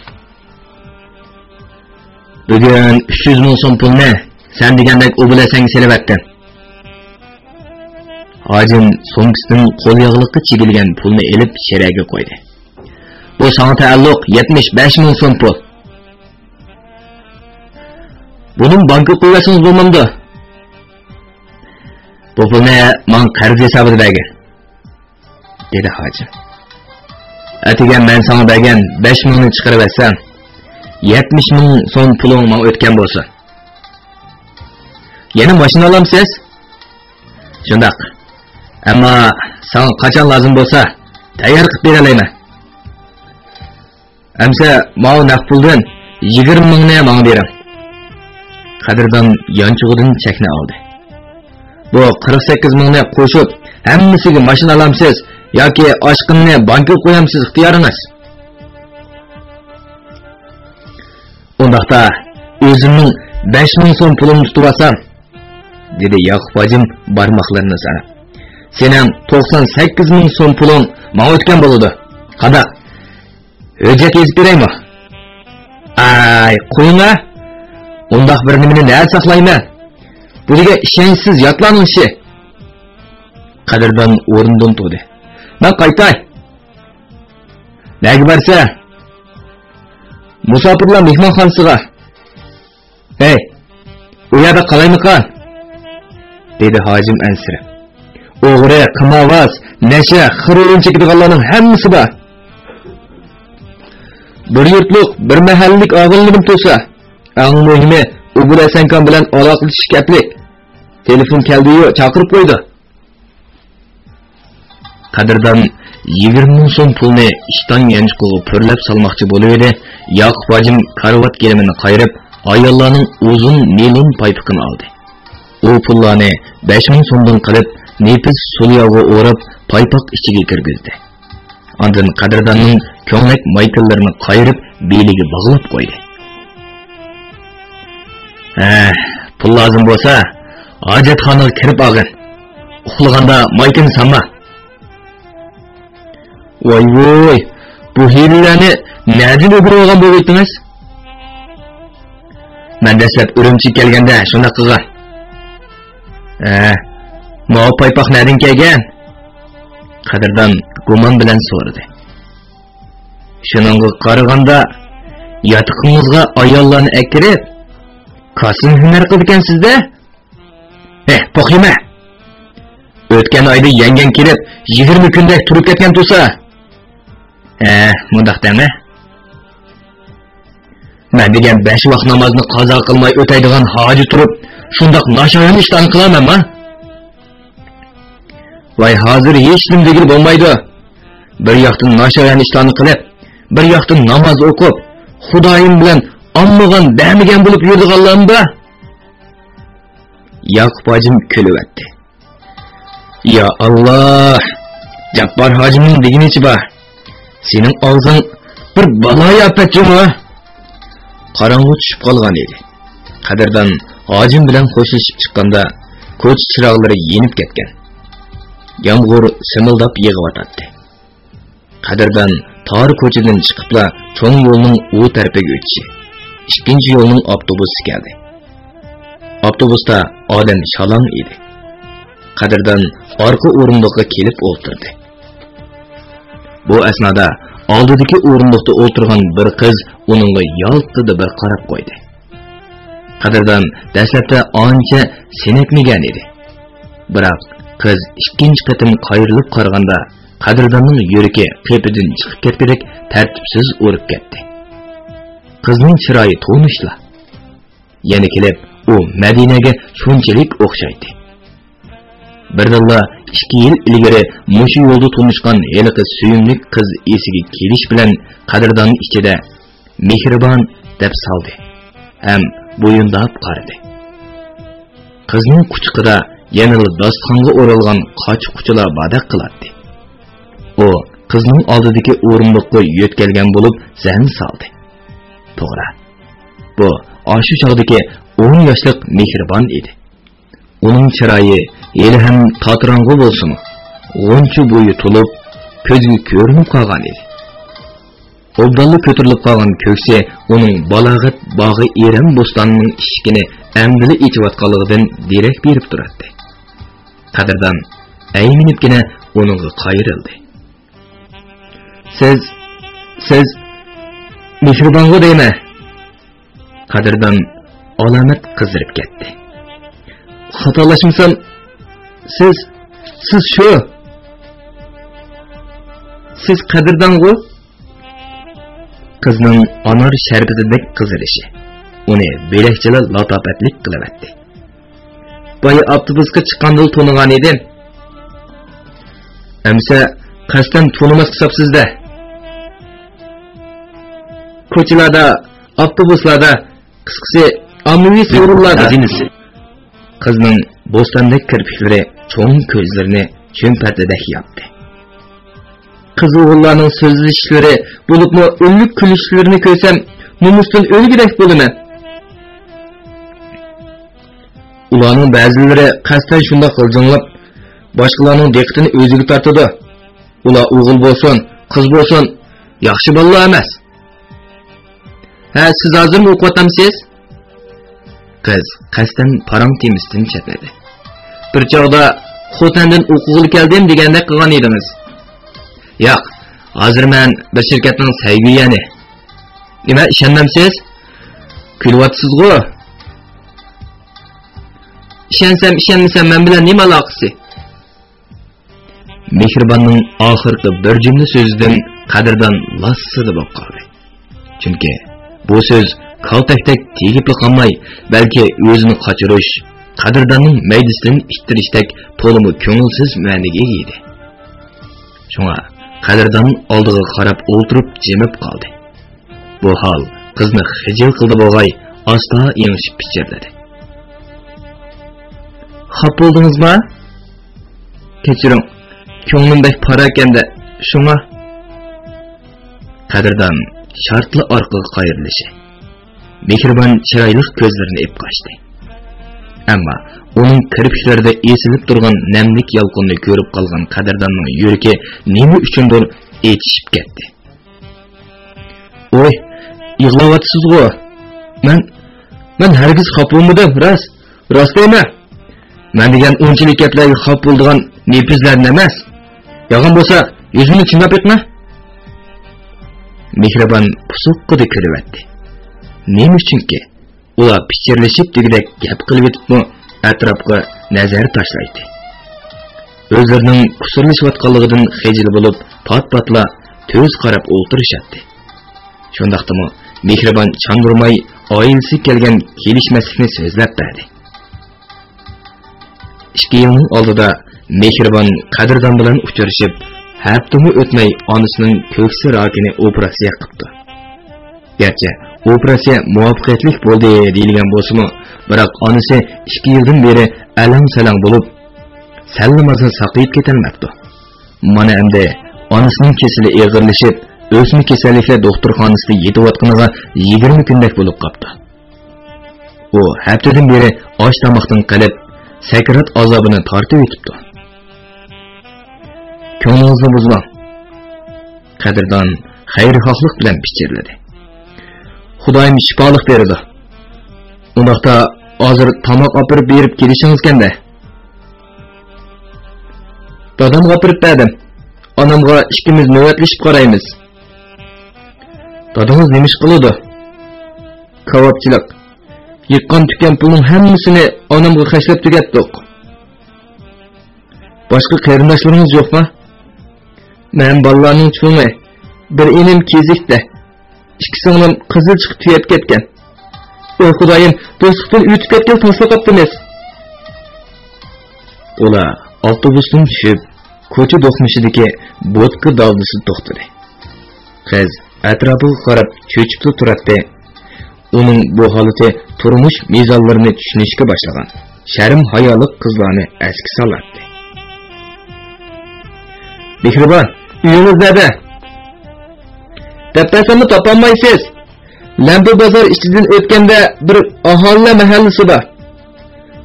بۈگۈن ئۈچ يۈز مىڭ سوم پۇلنى سەن دېگەندەك ئوبۇل ھەسەنگە سېلىۋەتتىم.» ھاجىم سومكىسىدىن قول ياغلىققا چىگىلگەن پۇلنى ئېلىپ شىرەگە قويدى. «بۇ ساڭا تەئەللۇق يەتمىش بەش مىڭ سوم پۇل. بۇنىمۇ بانكىغا قويۇۋەتسىڭىز بولمامدۇ؟» «بۇ پۇلنى ماڭا قەرز ھېسابىدا بەرگىن.» دېدى ھاجىم. «ئەتىگەن مەن ساڭا بەرگەن بەش مىڭنى چىقىرىۋەتسەڭ، يەتمىش مىڭ سوم پۇلۇڭ ماڭا ئۆتكەن بولسۇن. يەنە ماشىنا ئالامسىز؟» «شۇنداق. ئەمما ساڭا قاچان لازىم بولسا، تەييار قىلىپ بېرەلەيمەن. ئەمسە ماۋۇ نەق پۇلدىن يىگىرمە مىڭنى ماڭا بېرىڭ.» قەدىردان يانچۇقىدىن چەكنى ئالدى. «بۇ قىرىق سەككىز مىڭنى قوشۇپ، ھەممىسىگە ماشىنا ئالامسىز ياكى ئاشقىنىنى بانكىغا قويامسىز، ئىختىيارىڭىز.» «ئۇنداقتا ئۆزۈمنىڭ بەش مىڭ سوم پۇلۇمنى تۇتۇۋالسام»، دېدى ياقۇپ ھاجىم بارماقلىرىنى ساناپ. «سېنىڭ توقسان سەككىز مىڭ سوم پۇلۇڭ ماڭا ئۆتكەن بولىدۇ. قانداق؟ ھۆججەت يېزىپ بېرەيمۇ؟ ئاي، قويۇڭ ھە! ئۇنداق بىر نېمىنى نەدە ساقلايمەن؟ بۇ دېگەن ئىشەنچسىز ياتلارنىڭ ئىشى. قەدىردان ئورنىدىن تۇردى. مەن قايتاي. نەگە بارسەن؟ مۇساپىرلار مېھمانخانىسىغا. ھەي، ئۇ يەردە قالايمىقان؟ دېدى ھاجىم ئەنسىرەپ. ئوغرى، قىمارۋاز، نەشە، خىروئىن چېكىدىغانلارنىڭ ھەممىسى بار. بىر يۇرتلۇق، بىر مەھەللىلىك ئاغىنىلىرىم تۇرسا، ئەڭ مۇھىمى ئوبۇل ھەسەنكان بىلەن ئالاقىلىشىش كەپلىك. تېلېفون كەلدىيۇ، چاقىرىپ قويدى. قەدىردان يىگىرمە مىڭ سوم پۇلنى ئىشتان يانچۇقىغا پۈرلەپ سالماقچى بولۇۋىدى، ياقۇپ ھاجىم كارىۋات گىرىمىنى قايرىپ، ئاياللارنىڭ ئۇزۇن نېلون پايپىقىنى ئالدى. ئۇ پۇللارنى بەش مىڭ سومدىن قىلىپ، نېپىز سۇلياۋغا ئوراپ، پايپاق ئىچىگە كىرگۈزدى. ئاندىن قەدىرداننىڭ كۆڭلەك مايكىلىرىنى قايرىپ، بېلىگە باغلاپ قويدى. ھە، پۇل لازىم بولسا، ھاجەتخانىغا كىرىپ ئالغىن. ئۇخلىغاندا مايكىنى سالما. ۋاي ۋوي، بۇ ھىيلىلەرنى نەدىن ئۆگىنىۋالغان بولۇۋېتىڭىز؟ مەن دەسلەپ ئۈرۈمچىگە كەلگەندە شۇنداق قىلغان. ھە، ماۋۇ پايپاق نەدىن كەلگەن؟ قەدىردان گۇمان بىلەن سورىدى. شۇنىڭغا قارىغاندا، ياتىقىڭىزغا ئاياللارنى ئەكىرىپ، كاسىن ھۈنەر قىلىدىكەنسىز-دە؟ ھە، توخۇ يېمە! ئۆتكەن ئايدا يەڭگەڭ كېلىپ، يىگىرمە كۈندەك تۇرۇپ كەتكەن تۇرسا. ھە، مۇنداق دەڭە. مەن دېگەن بەش ۋاق نامازنى قازا قىلماي ئۆتەيدىغان ھاجى تۇرۇپ، شۇنداق ناشايان ئىشلارنى قىلارمەنما؟ ۋاي، ھازىر ھېچنېمە دېگىلى بولمايدۇ. بىر ياقتىن ناشايان ئىشلارنى قىلىپ، بىر ياقتىن ناماز ئوقۇپ، خۇدايىم بىلەن ئالمىغان بەرمىگەن بولۇپ يۈرىدىغانلارمۇ بار. ياقۇپ ھاجىم كۈلۈۋەتتى. يا ئاللا! جاپپار ھاجىمنىڭ دېگىنىچە بار. سېنىڭ ئاغزىڭ بىر بالايىئاپەت جۇمۇ! قاراڭغۇ چۈشۈپ قالغان ئىدى. قەدىردان ھاجىم بىلەن خوشلىشىپ چىققاندا، كوچا چىراغلىرى يېنىپ كەتكەن. يامغۇر سىمىلداپ يېغىۋاتاتتى. قەدىردان تار كوچىدىن چىقىپلا چوڭ يولنىڭ ئۇ تەرىپىگە ئۆتۈشى، ئىككىنچى يولنىڭ ئاپتوبۇسى كەلدى. ئاپتوبۇستا ئادەم شالاڭ ئىدى. قەدىردان ئارقا ئورۇندۇققا كېلىپ ئولتۇردى. بۇ ئەسنادا ئالدىدىكى ئورۇندۇقتا ئولتۇرغان بىر قىز ئۇنىڭغا يالتىدا بىر قاراپ قويدى. قەدىردان دەسلەپتە ئانچە سېنەكمىگەن ئىدى. بىراق، قىز ئىككىنچى قېتىم قايرىلىپ قارىغاندا، قەدىرداننىڭ يۈرىكى قېپىدىن چىقىپ كەتكۈدەك تەرتىپسىز ئۇرۇپ كەتتى. قىزنىڭ چىرايى تونۇشلا. يەنە كېلىپ، ئۇ مەدىنەگە شۇنچىلىك ئوخشايتتى. بىردىنلا ئىككى يىل ئىلگىرى مۇشۇ يولدا تونۇشقان ھېلىقى سۆيۈملۈك قىز ئېسىگە كېلىش بىلەن، قەدىردان ئىچىدە «مېھرىبان» دەپ سالدى ھەم بويۇنداپ قارىدى. قىزنىڭ قۇچىقىدا يەنىلا داستىخانغا ئورالغان قاچا-قۇچىلار باردەك قىلاتتى. ئۇ قىزنىڭ ئالدىدىكى ئورۇندۇققا يۆتكەلگەن بولۇپ زەن سالدى. توغرا، بۇ ئاشۇ چاغدىكى ئون ياشلىق مېھرىبان ئىدى. ئۇنىڭ چىرايى ھېلىھەم تاتىراڭغۇ بولسىمۇ، غۇنچە بويى تولۇپ، كۆزگە كۆرۈنۈپ قالغان ئىدى. ئوبدانلا كۆتۈرۈلۈپ قالغان كۆكسى ئۇنىڭ بالاغەت باغى ئېرەن بوستانىنىڭ ئىشىكىنى ئەمدىلا ئېچىۋاتقانلىقىدىن دېرەك بېرىپ تۇراتتى. قەدىردان ئەيمىنىپكىنە ئۇنىڭغا قايرىلدى. سىز، سىز مېھرىبانغۇ دەيمەن. قەدىردان ئالامەت قىزىرىپ كەتتى. خاتالاشمىسام، سىز، سىز شۇ. سىز قەدىردانغۇ؟ قىزنىڭ ئانار شەربىتىدەك قىزىرىشى ئۇنى بۆلەكچىلا لاتاپەتلىك قىلىۋەتتى. بايا ئاپتوبۇسقا چىققاندىلا تونۇغان ئىدىم. ئەمسە قەستەن تونۇماس قىساپسىز-دە. كوچىلاردا، ئاپتوبۇسلاردا، قىسقىسى، ئاممىۋى سورۇنلاردا. خەزىنىسى. قىزنىڭ بوستاندەك كىرپىكلىرى چوڭ كۆزلىرىنى چۆمپەردىدەك ياپتى. قىز-ئوغۇللارنىڭ سۆزلىشىشلىرى، بولۇپمۇ ئۈنلۈك كۈلۈشلىرىنى كۆرسەم، نومۇستىن ئۆلگۈدەك بولىمەن. ئۇلارنىڭ بەزىلىرى قەستەن شۇنداق غىلجىڭلاپ، باشقىلارنىڭ دىققىتىنى ئۆزىگە تارتىدۇ. ئۇلار ئوغۇل بولسۇن، قىز بولسۇن، ياخشى بالىلار ئەمەس. ھە، سىز ھازىرمۇ ئوقۇۋاتامسىز؟ قىز قەستەن پاراڭ تېمىسىدىن چەتنىدى. بىر چاغدا خوتەندىن ئوقۇغىلى كەلدىم دېگەندەك قىلغان ئىدىڭىز. ياق، ھازىر مەن بىر شىركەتنىڭ سەيگۈيەنى. نېمە، ئىشەنمەمسىز؟ كۈلۈۋاتىسىزغۇ؟ ئىشەنسەم، ئىشەنمىسەم مەن بىلەن نېمە ئالاقىسى؟ مېھرىباننىڭ ئاخىرقى بىر جۈملە سۆزىدىن قەدىردان لاسسىدە بولۇپ قالدى. چۈنكى بۇ سۆز كالتەكتەك تېگىپلا قالماي، بەلكى ئۆزىنى قاچۇرۇش، قەدىرداننىڭ مەيدىسىدىن ئىتتىرىشتەك تولىمۇ كۆڭۈلسىز مەنىگە ئىگە ئىدى. شۇڭا قەدىردان ئالدىغا قاراپ ئولتۇرۇپ جىمىپ قالدى. بۇ ھال قىزنى خىجىل قىلدى بولغاي، ئاستا ئېڭىشىپ پىچىرلىدى. خاپا بولدىڭىزما؟ كەچۈرۈڭ، كۆڭلۈم بەك پاراكەندە، شۇڭا. قەدىردان شارتلا ئارقىغا قايرىلىشى، مېھرىبان چىرايلىق كۆزلىرىنى ئېپقاچتى. ئەمما ئۇنىڭ كىرپىكلىرىدە ئېسىلىپ تۇرغان نەملىك يالقۇننى كۆرۈپ قالغان قەدىرداننىڭ يۈرىكى نېمە ئۈچۈندۇر ئېچىشىپ كەتتى. ۋوي، يىغلاۋاتىسىزغۇ؟ مەن، مەن ھەرگىز خاپا بولمىدىم، راست، راست دەيمەن. مەن دېگەن ئۇنچىلىك گەپلەرگە خاپا بولىدىغان نېپىزلەردىن ئەمەس. يالغان بولسا، يۈزۈمنى چىمداپ بېقىڭە. مېھرىبان پۇسۇققىدە كۈلۈۋەتتى. نېمە ئۈچۈنكى؟ ئۇلار پىچىرلىشىپ دېگۈدەك گەپ قىلىۋېتىپمۇ ئەتراپقا نەزەر تاشلايتتى. ئۆزلىرىنىڭ قۇسۇرلىشىۋاتقانلىقىدىن خىجىل بولۇپ، پات-پاتلا تۈز قاراپ ئولتۇرۇشاتتى. شۇنداقتىمۇ مېھرىبان چاندۇرماي ئائىلىسىگە كەلگەن كېلىشمەسلىكنى سۆزلەپ بەردى. ئىككى يىلنىڭ ئالدىدا مېھرىبان قەدىردان بىلەن ئۇچرىشىپ، ھەپتىمۇ ئۆتمەي ئانىسىنىڭ كۆكسى راكىنى ئوپېراتسىيە قىپتۇ. گەرچە ئوپېراتسىيە مۇۋەپپەقىيەتلىك بولدى دېيىلگەن بولسىمۇ، بىراق ئانىسى ئىككى يىلدىن بېرى ئەلەڭ-سەلەڭ بولۇپ، سەللىمازلا ساقىيىپ كېتەلمەپتۇ. مانا ئەمدى ئانىسىنىڭ كېسىلى ئېغىرلىشىپ، ئۆسمە كېسەللىكلەر دوختۇرخانىسىدا يېتىۋاتقىنىغا يىگىرمە كۈندەك بولۇپ قاپتۇ. ئۇ ھەپتىدىن بېرى ئاش-تاماقتىن قېلىپ، سەكرات ئازابىنى تارتىۋېتىپتۇ. كۆڭلىڭىزنى بۇزماڭ. قەدىردان خەيرىخاھلىق بىلەن پىچىرلىدى. خۇدايىم شىپالىق بېرىدۇ. ئۇنداقتا ھازىر تاماق ئاپىرىپ بېرىپ كېلىشىڭىزكەندە. دادامغا ئاپىرىپ بەردىم. ئانامغا ئىككىمىز نۆۋەتلىشىپ قارايمىز. دادىڭىز نېمە ئىش قىلىدۇ؟ كاۋاپچىلىق. يىغقان-تۈككەن پۇلنىڭ ھەممىسىنى ئانامغا خەجلەپ تۈگەتتۇق. باشقا قېرىنداشلىرىڭىز يوقما؟ مەن بالىلارنىڭ چوڭى، بىر ئىنىم كېزىكتە. ئىككى سىڭلىم قىزىل چىقىپ تۈگەپ كەتكەن. ۋاي خۇدايىم، دوستلۇقتىن ئۆتۈپ كەتكىلى تاسلا قاپتىمىز. ئۇلار ئاپتوبۇستىن چۈشۈپ، كوچا دوقمۇشىدىكى بودكا دالدىسىدا توختىدى. قىز ئەتراپىغا قاراپ چۆچۈپلا تۇراتتى. ئۇنىڭ بۇ ھالىتى تۇرمۇش مىزانلىرىنى چۈشىنىشكە باشلىغان شەرم-ھايالىق قىزلارنى ئەسكە سالاتتى. مېھرىبان، ئۆيىڭىز نەدە؟ دەپ بەرسەممۇ تاپالمايسىز. لەمپە بازار ئىچىدىن ئۆتكەندە بىر ئاھالىلەر مەھەللىسى بار.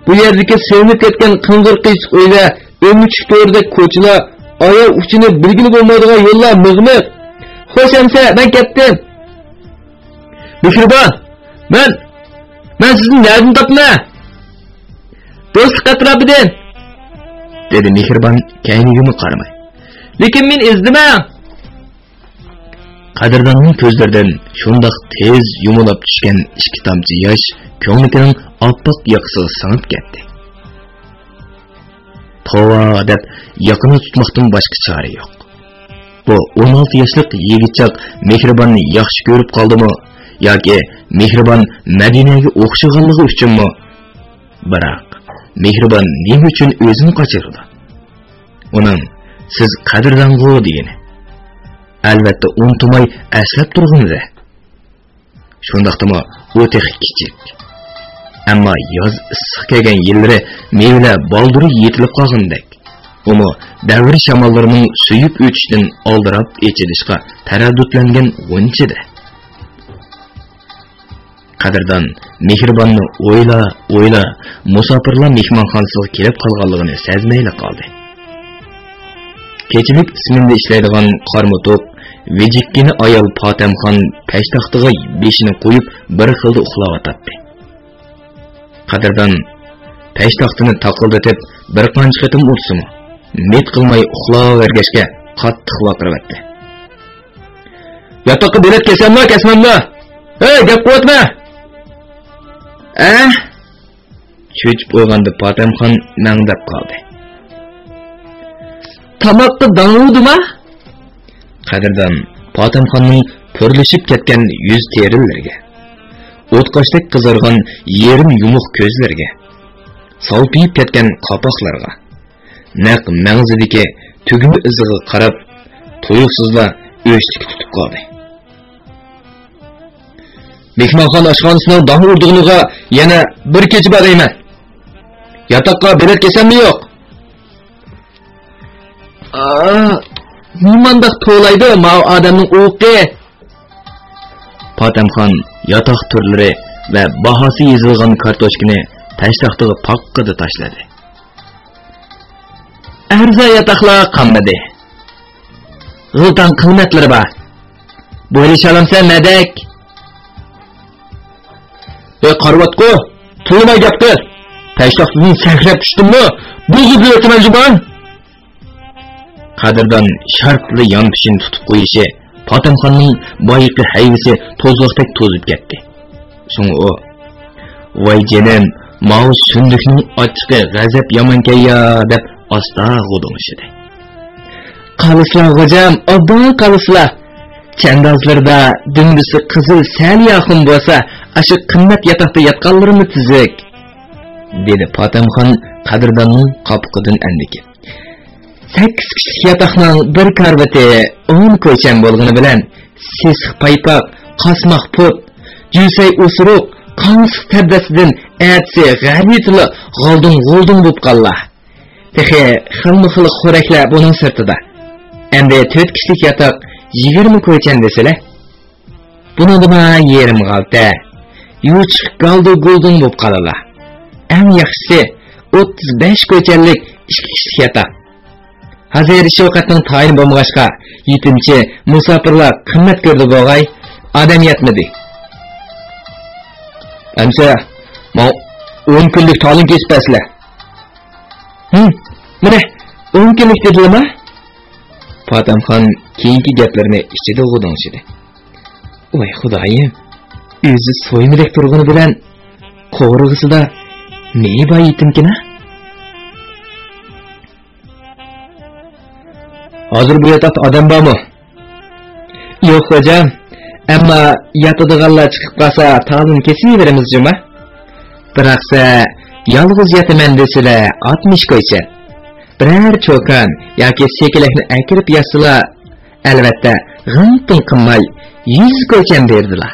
بۇ يەردىكى سېلىنىپ كەتكەن قىڭغىر قىيچىق ئۆيلەر ئۆمۈچۈك تورىدەك كوچىلار، ئاياغ ئۇچىنى بىلگىلى بولمايدىغان يوللار مىغ-مىغ. خوش ئەمىسە، مەن كەتتىم. مېھرىبان، مەن، مەن سىزنى نەدىن تاپىمەن؟ دوستلۇق ئەتراپىدىن، دېدى مېھرىبان كەينىگىمۇ قارىماي. لېكىن مېنى ئىزدىمەڭ. قەدىرداننىڭ كۆزلىرىدىن شۇنداق تېز يۇمۇلاپ چۈشكەن ئىككى تامچە ياش كۆڭلىكىنىڭ ئاپئاق ياقىسىغا سىڭىپ كەتتى. توۋا دەپ يېقىنى تۇتماقتىن باشقا چارە يوق. بۇ ئون ئالتە ياشلىق يىگىتچاق مېھرىباننى ياخشى كۆرۈپ قالدىمۇ ياكى مېھرىبان مەدىنەگە ئوخشىغانلىقى ئۈچۈنمۇ؟ بىراق مېھرىبان نېمە ئۈچۈن ئۆزىنى قاچۇرىدۇ؟ ئۇنىڭ «سىز قەدىردانغۇ» دېگىنى. ئەلۋەتتە ئۇنتۇماي ئەسلەپ تۇرغىنىدە. شۇنداقتىمۇ ئۇ تېخى كىچىك. ئەمما ياز ئىسسىق كەلگەن يىللىرى مېۋىلەر بالدۇر يېتىلىپ قالغىنىدەك، ئۇمۇ دەۋر شاماللىرىنىڭ سۆيۈپ ئۆتۈشىدىن ئالدىراپ ئېچىلىشقا تەرەددۇتلەنگەن غۇنچىدە. قەدىردان مېھرىباننى ئويلا، ئويلا، مۇساپىرلار مېھمانخانىسىغا كېلىپ قالغانلىقىنى سەزمەيلا قالدى. كېچىلىك ئىسمېندا ئىشلەيدىغان قارمۇتۇق ۋىجىككىنە ئايال پاتەمخان پەشتاختىغا بېشىنى قويۇپ، بىر خىلدا ئۇخلاۋاتاتتى. قەدىردان پەشتاختىنى تاقىلدىتىپ، بىر قانچە قېتىم ئۇرسىمۇ، مىت قىلماي ئۇخلاۋەرگەچكە، قاتتىق ۋارقىراۋەتتى. ياتاققا بېلەت كېسەملا، كەسمەملا! ھەي، گەپ قىلىۋاتىمەن! ئەھ! چۆچۈپ ئويغاندى پاتەمخان، مەڭدەپ قالدى. تاماققا داڭ ئۇردىما؟ قەدىردان پاتەمخاننىڭ پۈرلىشىپ كەتكەن يۈز تېرىلىرىگە، ئوتقاشتەك قىزارغان يېرىم يۇمۇق كۆزلىرىگە، سالپىيىپ كەتكەن قاپاقلىرىغا، نەق مەڭزىدىكى تۈگمە ئىزىغا قاراپ، تۇيۇقسىزلا ئۆچتىكى تۇتۇپ قالدى. مېھمانخانا ئاشخانىسىنىڭ داڭ ئۇرىدىغىنىغا يەنە بىر كېچە بار دەيمەن. ياتاققا بېلەت كېسەممۇ يوق؟ ئا، نېمانداق توۋلايدۇ ماۋۇ ئادەمنىڭ ئۇۋىقى؟ پاتەمخان ياتاق تۈرلىرى ۋە باھاسى يېزىلغان كارتوچكىنى پەشتاختىغا پاققىدە تاشلىدى. ئەرزان ياتاقلار قالمىدى. غىلتان قىممەتلىرى بار. بويلىشالامسەن مەدەك؟ ئەي قارىۋاتقۇ، تىللىماي گەپ قىل. پەشتاختىدىن سەكرەپ چۈشتۈممۇ، بۇزۇپ يۈرۈۋېتىمەن جۇمۇ. قەدىردان شارتلا يانپېشىنى تۇتۇپ قويۇشى پاتەمخاننىڭ بايىقى ھەيۋىسى توزۇقتەك توزۇپ كەتتى. شۇڭا ئۇ، ۋاي جېنىم، ماۋۇ سۈندۈكنىڭ ئاچچىقى غەزەپ يامانكەن يا، دەپ ئاستا غودۇڭشىدى. قالىسىلا غوجام، ئوبدان قالىسىلا. چەندازلىرىدا دۈمبىسى قىزىل سەلياخۇن بولسا، ئاشۇ قىممەت ياتاقتا ياتقانلىرىمۇ تۈزۈك، دېدى پاتەمخان قەدىرداننىڭ قاپىقىدىن ئەندىكىپ. سەككىز كىشىلىك ياتاقنىڭ بىر كارىۋىتى ئون كويچەن بولغىنى بىلەن، سېسىق پايپاق، قاسماق پۇت، جۈسەي ئوسۇرۇق، قاڭسىق تەبدەسىدىن ئەتىسى غەلىتىلا غالدىڭ-غۇلدۇڭ بولۇپ قاللا. تېخى خىلمۇ خىل خورەكلەر بۇنىڭ سىرتىدا. ئەمدى تۆت كىشىلىك ياتاق يىگىرمە كويچەن دېسىلە. بۇنىڭدىمۇ يېرىم غالتە، يوچۇق گالدۇ-گۇلدۇڭ بولۇپ قالىلا. ئەڭ ياخشىسى، ئوتتۇز بەش كويچەنلىك ئىككى كىشىلىك ياتاق. ھازىر شۇ ۋاقىتنىڭ تايىنى بولمىغاچقا، يېتىمچى، مۇساپىرلار قىممەت كۆردى بوغاي، ئادەم يەتمىدى. ئەمسە، ماڭا ئون كۈنلۈك تالون كېسىپ بەرسىلە. ھىم، مانا، ئون كۈنلۈك دېدىلىما؟ پاتەمخان كېيىنكى گەپلىرىنى ئىچىدە غودۇڭشىدى. ۋاي خۇدايىم، ئۆزى سويمىدەك تۇرغىنى بىلەن، قوۋۇرغىسىدا نېمە بار يېتىمكىنا؟ ھازىر بۇ ياتاقتا ئادەم بارمۇ؟ يوق خوجام، ئەمما ياتىدىغانلار چىقىپ قالسا تالون كېسىۋېرىمىز جۇما. بىراقسە، يالغۇز ياتىمەن دېسىلە ئاتمىش كويچەن. بىرەر چوكان ياكى سېكىلەكنى ئەكىرىپ ياتسىلا، ئەلۋەتتە، غىڭ-پىڭ قىلماي يۈز كويچەن بېرىدىلا.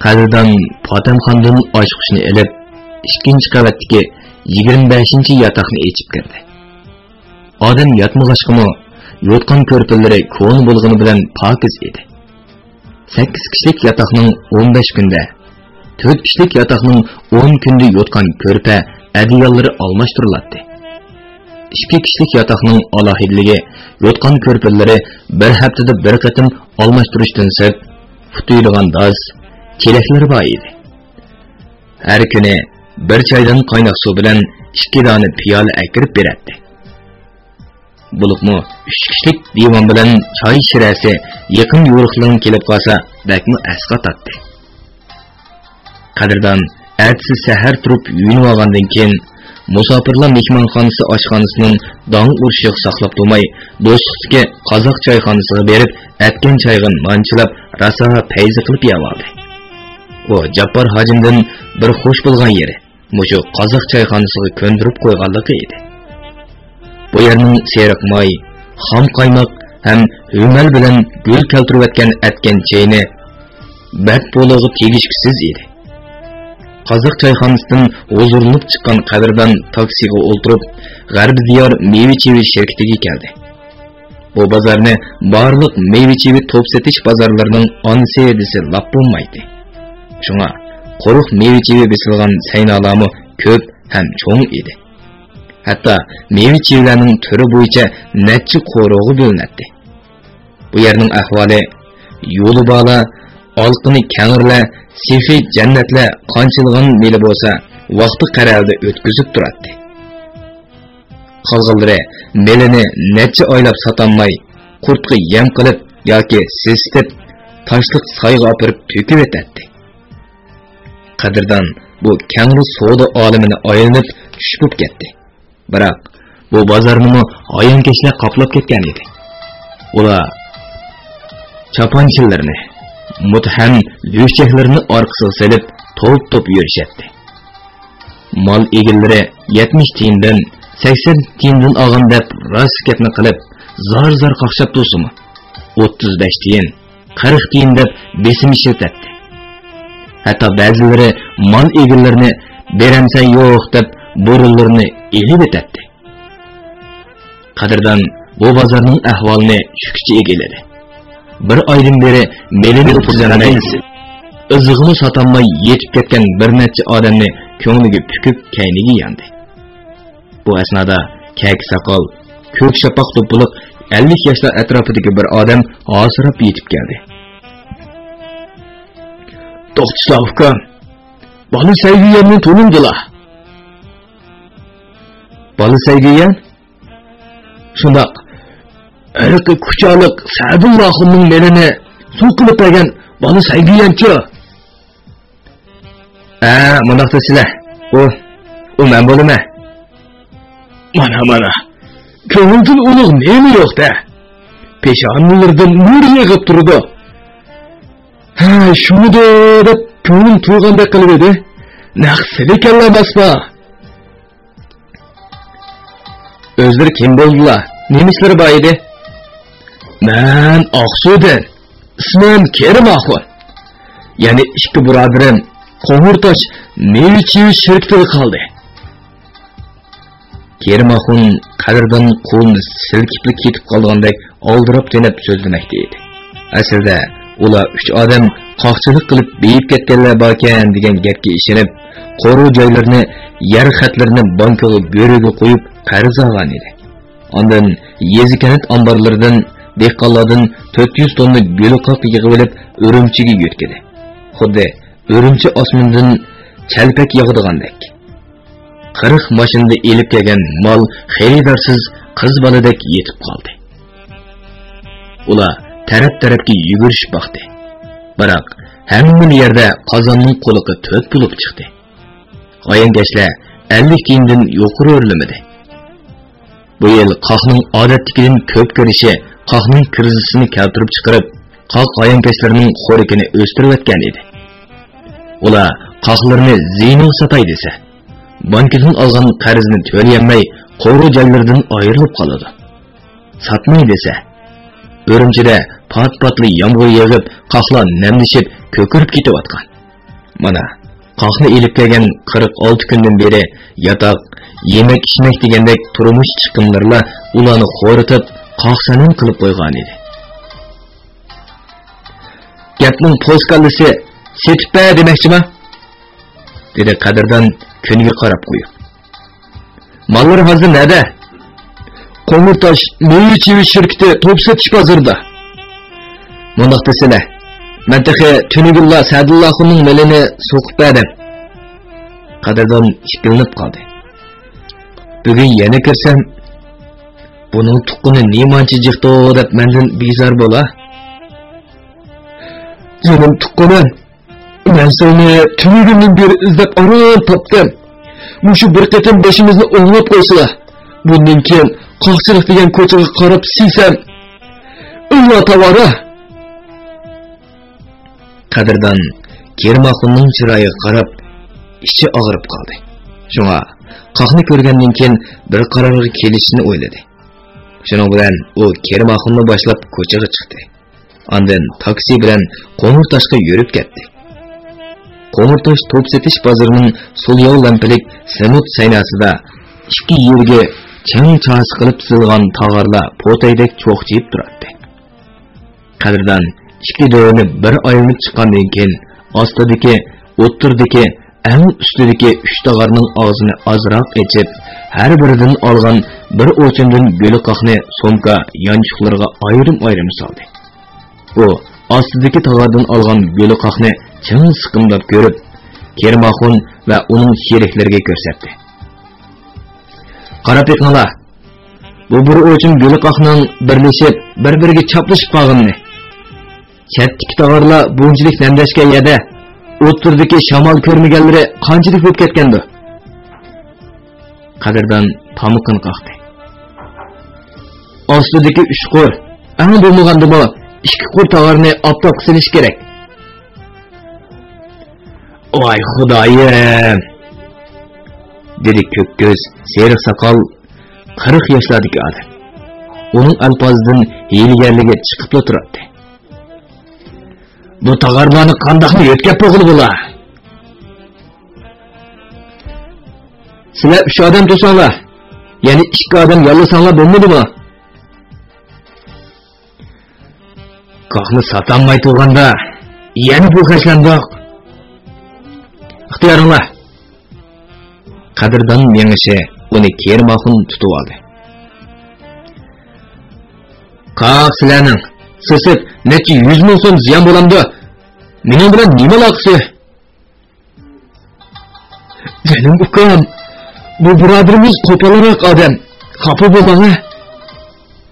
قەدىردان پاتەمخاندىن ئاچقۇچنى ئېلىپ، ئىككىنچى قەۋەتتىكى يىگىرمە بەشىنچى ياتاقنى ئېچىپ كىردى. ئادەم ياتمىغاچقىمۇ، يوتقان كۆرپىلىرى كونا بولغىنى بىلەن پاكىز ئىدى. سەككىز كىشىلىك ياتاقنىڭ ئون بەش كۈندە، تۆت كىشىلىك ياتاقنىڭ ئون كۈندە يوتقان كۆرپە ئەدىياللىرى ئالماشتۇرۇلاتتى. ئىككى كىشىلىك ياتاقنىڭ ئالاھىدىلىكى، يوتقان كۆرپىلىرى بىر ھەپتىدە بىر قېتىم ئالماشتۇرۇشتىن سىرت، پۇتىيدىغان داز، چېلەكلىرى بار ئىدى. ھەر كۈنى بىر چايدان قايناق سۇ بىلەن ئىككى دانە پىيالە ئەكىرىپ بېرەتتى. بولۇپمۇ ئۈچ كىشىلىك دىۋان بىلەن چاي شىرەسى يېقىن يورۇقلىرىڭ كېلىپ قالسا، بەكمۇ ئەسقاتاتتى. قەدىردان ئەتىسى سەھەر تۇرۇپ يۇيۇنۇۋالغاندىن كېيىن، مۇساپىرلار مېھمانخانىسى ئاشخانىسىنىڭ داڭ ئۇرۇشىغا ساقلاپ تۇرماي، دوستلۇقتىكى قازاق چايخانىسىغا بېرىپ، ئەتكەن چايغا نان چىلاپ، راسا پەيزى قىلىپ يەۋالدى. ئۇ جاپپار ھاجىمدىن بىر خوش بولغان يېرى مۇشۇ قازاق چايخانىسىغا كۆندۈرۈپ قويغانلىقى ئىدى. بۇ يەرنىڭ سېرىق ماي، خام قايماق ھەم ھۈمەل بىلەن گۈل كەلتۈرۈۋەتكەن ئەتكەن چېيىنى بەت بولۇغا تېگىشكۈسىز ئىدى. قازاق چايخانىسىدىن ھۇزۇرلىنىپ چىققان قەدىردان تاكسىغا ئولتۇرۇپ، غەربىي دىيار مېۋە-چېۋە شىركىتىگە كەلدى. بۇ بازارنى بارلىق مېۋە-چېۋە توپ سېتىش بازارلىرىنىڭ ئانىسى دېسە لاپ بولمايتتى. شۇڭا قۇرۇق مېۋە-چېۋە بېسىلغان سەينالارمۇ كۆپ ھەم چوڭ ئىدى. ھەتتا مېۋە-چېۋىلەرنىڭ تۈرى بويىچە نەچچە قورۇغا بۆلۈنەتتى. بۇ يەرنىڭ ئەھۋالى يولى بارلار، ئالىقىنى كەڭرىلەر، سېفى جەننەتلەر قانچىلىغان مېلى بولسا، ۋاقتى قەرەلدە ئۆتكۈزۈپ تۇراتتى. قالغانلىرى مېلىنى نەچچە ئايلاپ ساتالماي، قۇرتقا يەم قىلىپ ياكى سېسىتىپ، تاشلىق سايغا ئاپىرىپ تۆكۈۋېتەتتى. قەدىردان بۇ كەڭرى سودا ئالىمىنى ئايلىنىپ چۈش بوپ كەتتى. بىراق، بۇ بازارنىمۇ ھايانكەشلەر قاپلاپ كەتكەن ئىدى. ئۇلار چاپانچىلىرىنى، مۇتتەھەم لۆچەكلىرىنى ئارقىسىغا سېلىپ، توپ-توپ يۈرۈشەتتى. مال ئىگىلىرى يەتمىش تىيىندىن، سەكسەن تىيىندىن ئالغان دەپ راست گەپنى قىلىپ، زار-زار قاقشاپ تۇرسىمۇ، ئوتتۇز بەش تىيىن، قىرىق تىيىن دەپ بېسىم ئىشلىتەتتى. ھەتتا بەزىلىرى مال ئىگىلىرىنى بېرەمسەن يوق دەپ بۇرۇنلىرىنى ئېلىۋېتەتتى. قەدىردان بۇ بازارنىڭ ئەھۋالىنى چۈشكىچە ئىگىلىدى. بىر ئايدىن بېرى مېلىنى تۈزەلمەي، ئىزىغىمۇ ساتالماي يېتىپ كەتكەن بىر نەچچە ئادەمنى كۆڭلىگە پۈكۈپ، كەينىگە ياندى. بۇ ئەسنادا كەكە ساقال، كۆك شاپاق دوپپىلىق ئەللىك ياشلار ئەتراپىدىكى بىر ئادەم ھاسىراپ يېتىپ كەلدى. توختىسا ئۇكام، بالا سەيگۈيەننى تونۇمدىلا؟ بالا سەيگۈيەن؟ شۇنداق. ھېلىقى كۇچالىق سەدۇللا ئاخۇننىڭ مېلىنى سۇ قىلىپ بەرگەن بالا سەيگۈيەنچۇ؟ ھە، مۇنداق دېسىلە، ئۇ، ئۇ مەن بولىمەن. مانا، مانا، كۆڭۈلدىن ئۇلۇغ نېمە يوق-دە. پېشانىلىرىدىن نۇر يېغىپ تۇرىدۇ. ھە، شۇمىدۇ دەپ كۆڭلۈم تويغاندەك قىلىۋىدى. نەق سىلىكەنلا ماسما. ئۆزلىرى كىم بولدىلا؟ نېمە ئىشلىرى بار ئىدى؟ مەن ئاقسۇدىن. ئىسمىم كېرىم ئاخۇن. يەنە ئىككى بۇرادىرىم قوڭۇرتاش مېۋە-چېۋە شىركىتىگە قالدى. كېرىم ئاخۇن قەدىردان قولىنى سىلكىپلا كېتىپ قالىدىغاندەك ئالدىراپ تېنەپ سۆزلىمەكتە ئىدى. ئەسلىدە ئۇلار ئۈچ ئادەم قاقچىلىق قىلىپ بېيىپ كەتكەنلەر باركەن دېگەن گەپكە ئىشىنىپ، قورۇ جايلىرىنى، يەر خەتلىرىنى بانكىغا گۆرۈگە قويۇپ قەرز ئالغان ئىدى. ئاندىن يېزا-كەنت ئامبارلىرىدىن، دېھقانلاردىن تۆت يۈز توننا گۈلقاق يىغىۋېلىپ ئۈرۈمچىگە يۆتكىدى. خۇددى ئۈرۈمچى ئاسمىنىدىن چەلپەك ياغىدىغاندەك. قىرىق ماشىنىدا ئېلىپ كەلگەن مال خېرىدارسىز قىز بالىدەك يېتىپ قالدى. ئۇلار تەرەپ-تەرەپكە يۈگۈرۈشۈپ باقتى. بىراق، ھەممىلا يەردە قازاننىڭ قۇلىقى تۆت بولۇپ چىقتى. ھايانكەشلەر ئەللىك تىيىندىن يۇقىرى ئۆرلىمىدى. بۇ يىل قاقنىڭ ئادەتتىكىدىن كۆپ كىرىشى قاقنىڭ كىرىزىسىنى كەلتۈرۈپ چىقىرىپ، قاق ھايانكەشلىرىنىڭ خورىكىنى ئۆستۈرۈۋەتكەن ئىدى. ئۇلار قاقلىرىنى زىيىنىغا ساتاي دېسە، بانكىدىن ئالغان قەرزىنى تۆلىيەلمەي، قورۇ جايلىرىدىن ئايرىلىپ قالىدۇ. ساتماي دېسە، ئۈرۈمچىدە پات-پاتلا يامغۇر يېغىپ، قاقلار نەملىشىپ، كۆكىرىپ كېتىۋاتقان. مانا، قاقنى ئېلىپ كەلگەن قىرىق ئالتە كۈندىن بېرى ياتاق، يېمەك-ئىچمەك دېگەندەك تۇرمۇش چىقىملىرىلا ئۇلارنى خورىتىپ، قاق-سەنەم قىلىپ قويغانىدى. گەپنىڭ پوسكاللىسى سېتىپ بەر دېمەكچىما؟ دېدى قەدىردان كۈنگە قاراپ قويۇپ. ماللىرى ھازىر نەدە؟ قوڭۇرتاش مېۋە-چېۋە شىركىتى توپ سېتىش بازىرىدا. مۇنداق دېسىلە، مەن تېخى تۈنۈگۈنلا سەدۇللا ئاخۇننىڭ مېلىنى سوقۇپ بەردىم. قەدىردان ئىككىلىنىپ قالدى. بۈگۈن يەنە كىرسەم، بۇنىڭ تۇغقىنى نېمانچە جىقتۇ دەپ مەندىن بىزار بولا. جېنىم تۇغقىنىم، مەن سىلىنى تۈنۈگۈندىن بېرى ئىزدەپ ئاران تاپتىم. مۇشۇ بىر قېتىم بېشىمىزنى ئوڭلاپ قويسىلا، بۇندىن كېيىن قاقچىلىق دېگەن كوچىغا قاراپ سىيسەم، ئىللا تاۋارا. قەدىردان كېرىم ئاخۇننىڭ چىرايىغا قاراپ، ئىچى ئاغرىپ قالدى. شۇڭا قاقنى كۆرگەندىن كېيىن بىر قارارغا كېلىشنى ئويلىدى. شۇنىڭ بىلەن ئۇ كېرىم ئاخۇننى باشلاپ كوچىغا چىقتى. ئاندىن تاكسى بىلەن قوڭۇرتاشقا يۈرۈپ كەتتى. قوڭۇرتاش توپ سېتىش بازىرىنىڭ سول ياۋ لەمپىلىك سېمونت سەيناسىدا ئىككى يېرىگە چىڭ چاسا قىلىپ تىزىلغان تاغارلار پوتەيدەك چوقچىيىپ تۇراتتى. قەدىردان ئىككى دۆۋىنى بىر ئايلىنىپ چىققاندىن كېيىن، ئاستىدىكى، ئوتتۇرىدىكى، ئەڭ ئۈستىدىكى ئۈچ تاغارنىڭ ئاغزىنى ئازراق ئېچىپ، ھەر بىرىدىن ئالغان بىر ئوچۇمدىن گۈلىقاقنى سومكا يانچۇقلىرىغا ئايرىم-ئايرىم سالدى. ئۇ ئاستىدىكى تاغاردىن ئالغان گۈلىقاقنى چىڭ سىقىمداپ كۆرۈپ، كېرىم ئاخۇن ۋە ئۇنىڭ شېرىكلىرىگە كۆرسەتتى. قاراپ بېقىڭلار، بۇ بىر ئوچۇم گۈلىقاقنىڭ بىرلىشىپ، بىر-بىرىگە چاپلىشىپ قالغىنىنى. چەتتىكى تاغارلار بۇنچىلىك نەمدەشكەن يەردە ئوتتۇرىدىكى شامال كۆرمىگەنلىرى قانچىلىك بولۇپ كەتكەندۇ؟ قەدىردان تامىقىنى قاقتى. ئاستىدىكى ئۈچ قۇر، ئەڭ بولمىغاندىمۇ ئىككى قۇر تاغارنى ئاپتاپقا سېلىش كېرەك. ۋاي خۇدايىم! دېدى كۆك كۆز، سېرىق ساقال، قىرىق ياشلاردىكى ئادەم. ئۇنىڭ ئەلپازىدىن ھىيلىگەرلىكى چىقىپلا تۇراتتى. بۇ تاغارلارنى قانداقمۇ يۆتكەپ بولغىلى بولا؟ سىلەر ئۈچ ئادەم تۇرساڭلار، يەنە ئىككى ئادەم ياللىساڭلار بولمىدىمۇ؟ قاقنى ساتالماي تۇرغاندا يەنە پۇل خەجلەندۇق. ئىختىيارىڭلار. قەدىردان مېڭىشى ئۇنى كېرىم ئاخۇن تۇتۇۋالدى. قاق سىلەرنىڭ سېسىپ نەچچە يۈز مىڭ سوم زىيان بولامدۇ؟ مېنىڭ بىلەن نېمە ئالاقىسى؟ جېنىم ئۇكام، بۇ بۇرادىرىمىز قوپالراق ئادەم، خاپا بولماڭ ھە،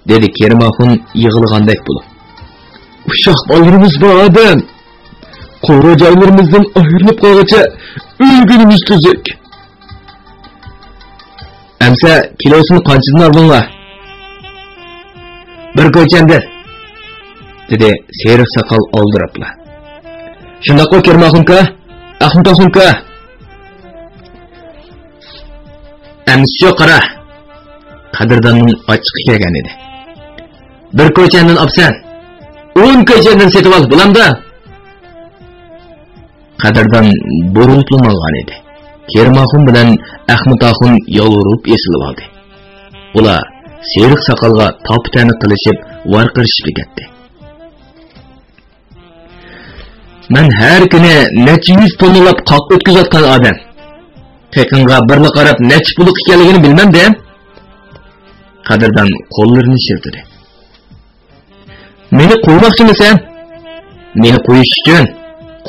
دېدى كېرىم ئاخۇن يىغلىغاندەك بولۇپ. ئۇششاق بالىلىرىمىز بار ئادەم، قورۇ جايلىرىمىزدىن ئايرىلىپ قالغىچە ئۆلگىنىمىز تۈزۈك. ئەمسە كىلوسىنى قانچىدىن ئالدىڭلار؟ بىر كويچەندىن، دېدى سېرىق ساقال ئالدىراپلا. شۇنداققۇ كېرىم ئاخۇنكا، ئەخمىتى ئاخۇنكا؟ ئەمسىچۇ قارا. قەدىرداننىڭ ئاچچىقى كەلگەن ئىدى. بىر كويچەندىن ئاپسەن، ئون كويچەندىن سېتىۋال، بولامدۇ؟ قەدىردان بۇرۇلۇپلا ماڭغان ئىدى. كېرىم ئاخۇن بىلەن ئەخمىتى ئاخۇن يالۋۇرۇپ ئېسىلىۋالدى. ئۇلار سېرىق ساقالغا تاپا-تەنە قىلىشىپ، ۋارقىرىشىپلا كەتتى. مەن ھەر كۈنى نەچچە يۈز توننىلاپ قاق ئۆتكۈزۈۋاتقان ئادەم. قېقىڭغا بىرلا قاراپ نەچچە پۇللۇق ئىكەنلىكىنى بىلمەمدىم. قەدىردان قوللىرىنى شىلتىدى. مېنى قويماقچىمىسەن؟ مېنى قويۇش ئۈچۈن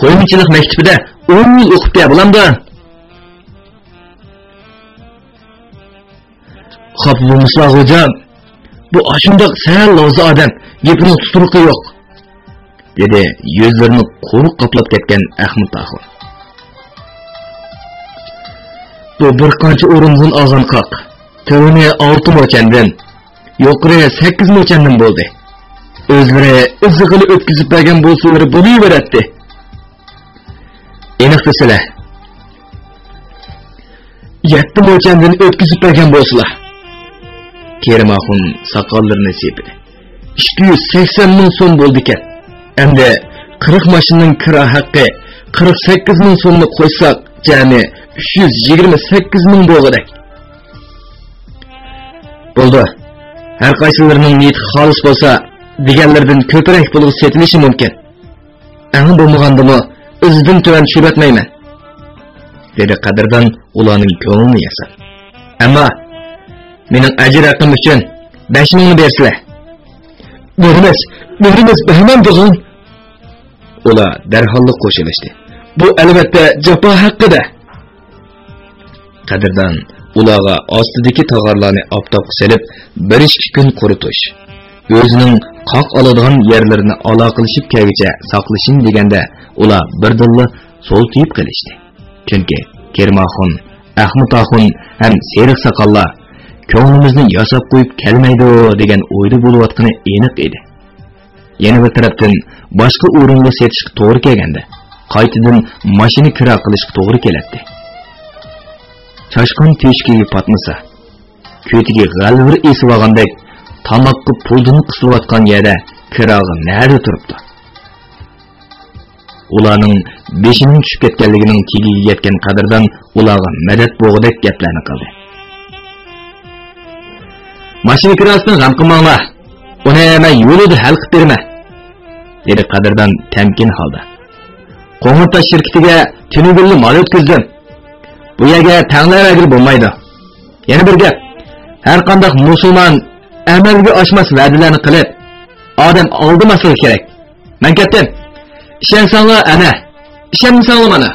قويمىچىلىق مەكتىپىدە ئون يىل ئوقۇپ كەل، بولامدۇ؟ خاپا بولمىسىلا، غوجام، بۇ ئاشۇنداق سەل لاۋزا ئادەم، گېپىنىڭ تۇتۇرۇقى يوق، دېدى يۈزلىرىنى قورۇق قاپلاپ كەتكەن ئەخمىتى ئاخۇن. بۇ بىر قانچە ئورۇندىن ئالغان قاق. تۆۋىنى ئالتە موچەندىن، يۇقىرى سەككىز موچەندىن بولدى. ئۆزلىرى ئىززىغىلى ئۆتكۈزۈپ بەرگەن بولسىلىرى بولۇۋېرەتتى. ئېنىق دېسىلە، يەتتە موچەندىن ئۆتكۈزۈپ بەرگەن بولسىلا. كېرىم ئاخۇن ساقاللىرىنى سىيپىدى. ئىككى يۈز سەكسەن مىڭ سوم بولىدىكەن. ئەمدى قىرىق ماشىنىنىڭ كىرا ھەققى، قىرىق سەككىز مىڭ سومنى قوشساق، جەمئىي ئۈچ يۈز يىگىرمە سەككىز مىڭ بولغۇدەك. بولىدۇ. ھەر قايسىلىرىنىڭ نىيىتى خالىس بولسا، دېگەنلىرىدىن كۆپرەك پۇلغا سېتىلىشى مۇمكىن. ئەڭ بولمىغاندىمۇ ئىزىدىن تۆۋەن چۈشۈرۈۋەتمەيمەن، دېدى قەدىردان ئۇلارنىڭ كۆڭلىنى ياساپ. ئەمما مېنىڭ ئەجىر ھەققىم ئۈچۈن بەش مىڭنى بېرىسىلەر. بېرىمىز، بېرىمىز، بەرمەمدىغان. ئۇلار دەرھاللا قوشۇلۇشتى. بۇ ئەلۋەتتە جاپا ھەققىدە. قەدىردان ئۇلارغا ئاستىدىكى تاغارلارنى ئاپتاپقا سېلىپ، بىر ئىككى كۈن قۇرۇتۇش، ئۆزىنىڭ قاق ئالىدىغان يەرلىرىنى ئالاقىلىشىپ كەلگۈچە ساقلىشىن دېگەندە، ئۇلار بىردىنلا سولتىيىپ قېلىشتى. چۈنكى كېرىم ئاخۇن، ئەخمىتى ئاخۇن ھەم سېرىق ساقاللار كۆڭلىمىزنى ياساپ قويۇپ كەلمەيدۇ دېگەن ئويدا بولۇۋاتقىنى ئېنىق ئىدى. يەنە بىر تەرەپتىن، باشقا ئورۇنغا سېتىشقا توغرا كەلگەندە، قايتىدىن ماشىنا كىرا قىلىشقا توغرا كېلەتتى. چاشقان تۆشۈكىگە پاتمىسا، كۆتىگە غەلۋىر ئېسىۋالغاندەك، تاماققا پۇلدىن قىسىلىۋاتقان يەردە كىراغا نەدە تۇرۇپتۇ؟ ئۇلارنىڭ بېشىنىڭ چۈشۈپ كەتكەنلىكىنىڭ تېگىگە يەتكەن قەدىردان ئۇلارغا مەدەت بوغۇدەك گەپلەرنى قىلدى. ماشىنا كىراسىدىن غەم قىلماڭلار، ئۇنى مەن يولىدا ھەل قىلىپ بېرىمەن، دېدى قەدىردان تەمكىن ھالدا. قوڭۇر تاش شىركىتىگە تۈنۈگۈنلا مال يەتكۈزدۈم. بۇ يەرگە تەڭلەۋەرگىلى بولمايدۇ. يەنە بىر گەپ، ھەر قانداق مۇسۇلمان ئەمەلگە ئاشماس ۋەدىلەرنى قىلىپ، ئادەم ئالدىماسلىقى كېرەك. مەن كەتتىم. ئىشەنسەڭلار ئەنە، ئىشەنمىسەڭلار مانا.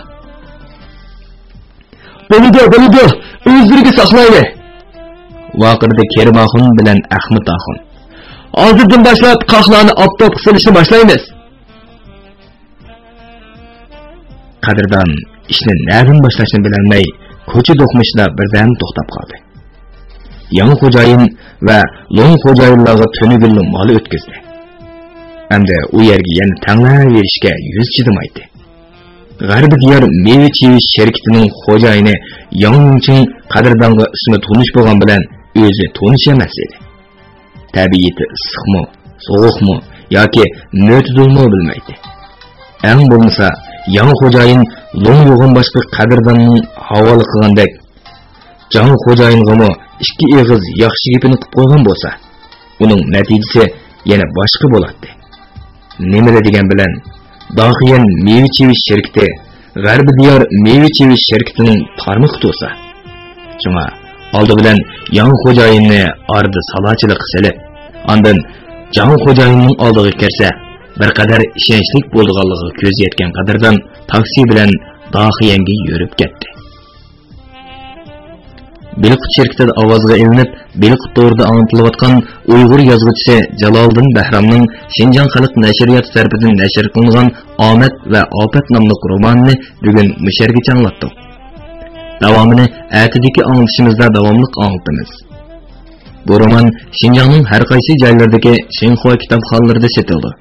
بولىدۇ، بولىدۇ، ئۆزلىرىگە ساقلايلى، ۋارقىرىدى كېرىم ئاخۇن بىلەن ئەخمىت ئاخۇن. ھازىردىن باشلاپ قاقلارنى ئاپتاپقا سېلىشنى باشلايمىز. قەدىردان ئىشنى نەدىن باشلاشنى بىلەلمەي، كوچا دوقمۇشىدا بىردەم توختاپ قالدى. ياڭ خوجايىن ۋە لوڭ خوجايىنلارغا تۈنۈگۈنلا مال ئۆتكۈزدى. ئەمدى ئۇ يەرگە يەنە تەڭلەۋېرىشكە يۈزى چىدىمايتتى. غەربىي دىيار مېۋە چېۋىش شىركىتىنىڭ خوجايىنى ياڭ يۇڭچىڭ قەدىردانغا ئىسمى تونۇش بولغان بىلەن ئۆزى تونۇش ئەمەس ئىدى. تەبىئىتى ئىسسىقمۇ، سوغۇقمۇ ياكى مۆتىدىلمۇ بىلمەيتتى. ئەڭ بولمىسا ياڭ خوجايىن لوڭ يوغان باشقا قەدىرداننىڭ ھاۋالە قىلغاندەك جاڭ خوجايىنغىمۇ ئىككى ئېغىز ياخشى گېپىنى قىپ قويغان بولسا، ئۇنىڭ نەتىجىسى يەنە باشقا بولاتتى. نېمىلا دېگەن بىلەن، داخىيەن مېۋە چېۋىش شىركىتى غەربىي دىيار مېۋە چېۋىش شىركىتىنىڭ تارمىقى تۇرسا. شۇڭا ئالدى بىلەن ياڭ خوجايىننى ئارىدا سالاچىلىققا سېلىپ، ئاندىن جاڭ خوجايىننىڭ ئالدىغا كىرسە، بىر قەدەر ئىشەنچلىك بولىدىغانلىقىغا كۆزى يەتكەن قەدىردان تاكسى بىلەن داخىيەنگە يۈرۈپ كەتتى. بېلىققۇت شىركىتىدە ئاۋازغا ئېلىنىپ، بېلىققۇت تورىدا ئاڭلىتىلىۋاتقان ئۇيغۇر يازغۇچىسى جالالىدىن بەھرامنىڭ شىنجاڭ خەلق نەشرىياتى تەرىپىدىن نەشر قىلىنغان ئامەت ۋە ئاپەت ناملىق رومانىنى بۈگۈن مۇشۇ يەرگىچە ئاڭلاتتۇق. داۋامىنى ئەتىدىكى ئاڭلىتىشىمىزدا داۋاملىق ئاڭلىتىمىز. بۇ رومان شىنجاڭنىڭ ھەر قايسى جايلىرىدىكى شىنخۇا كىتابخانىلىرىدا سېتىلىدۇ.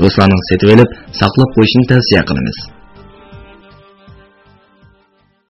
دوستلارنىڭ سېتىۋېلىپ ساقلاپ قويۇشىنى تەۋسىيە قىلىمىز.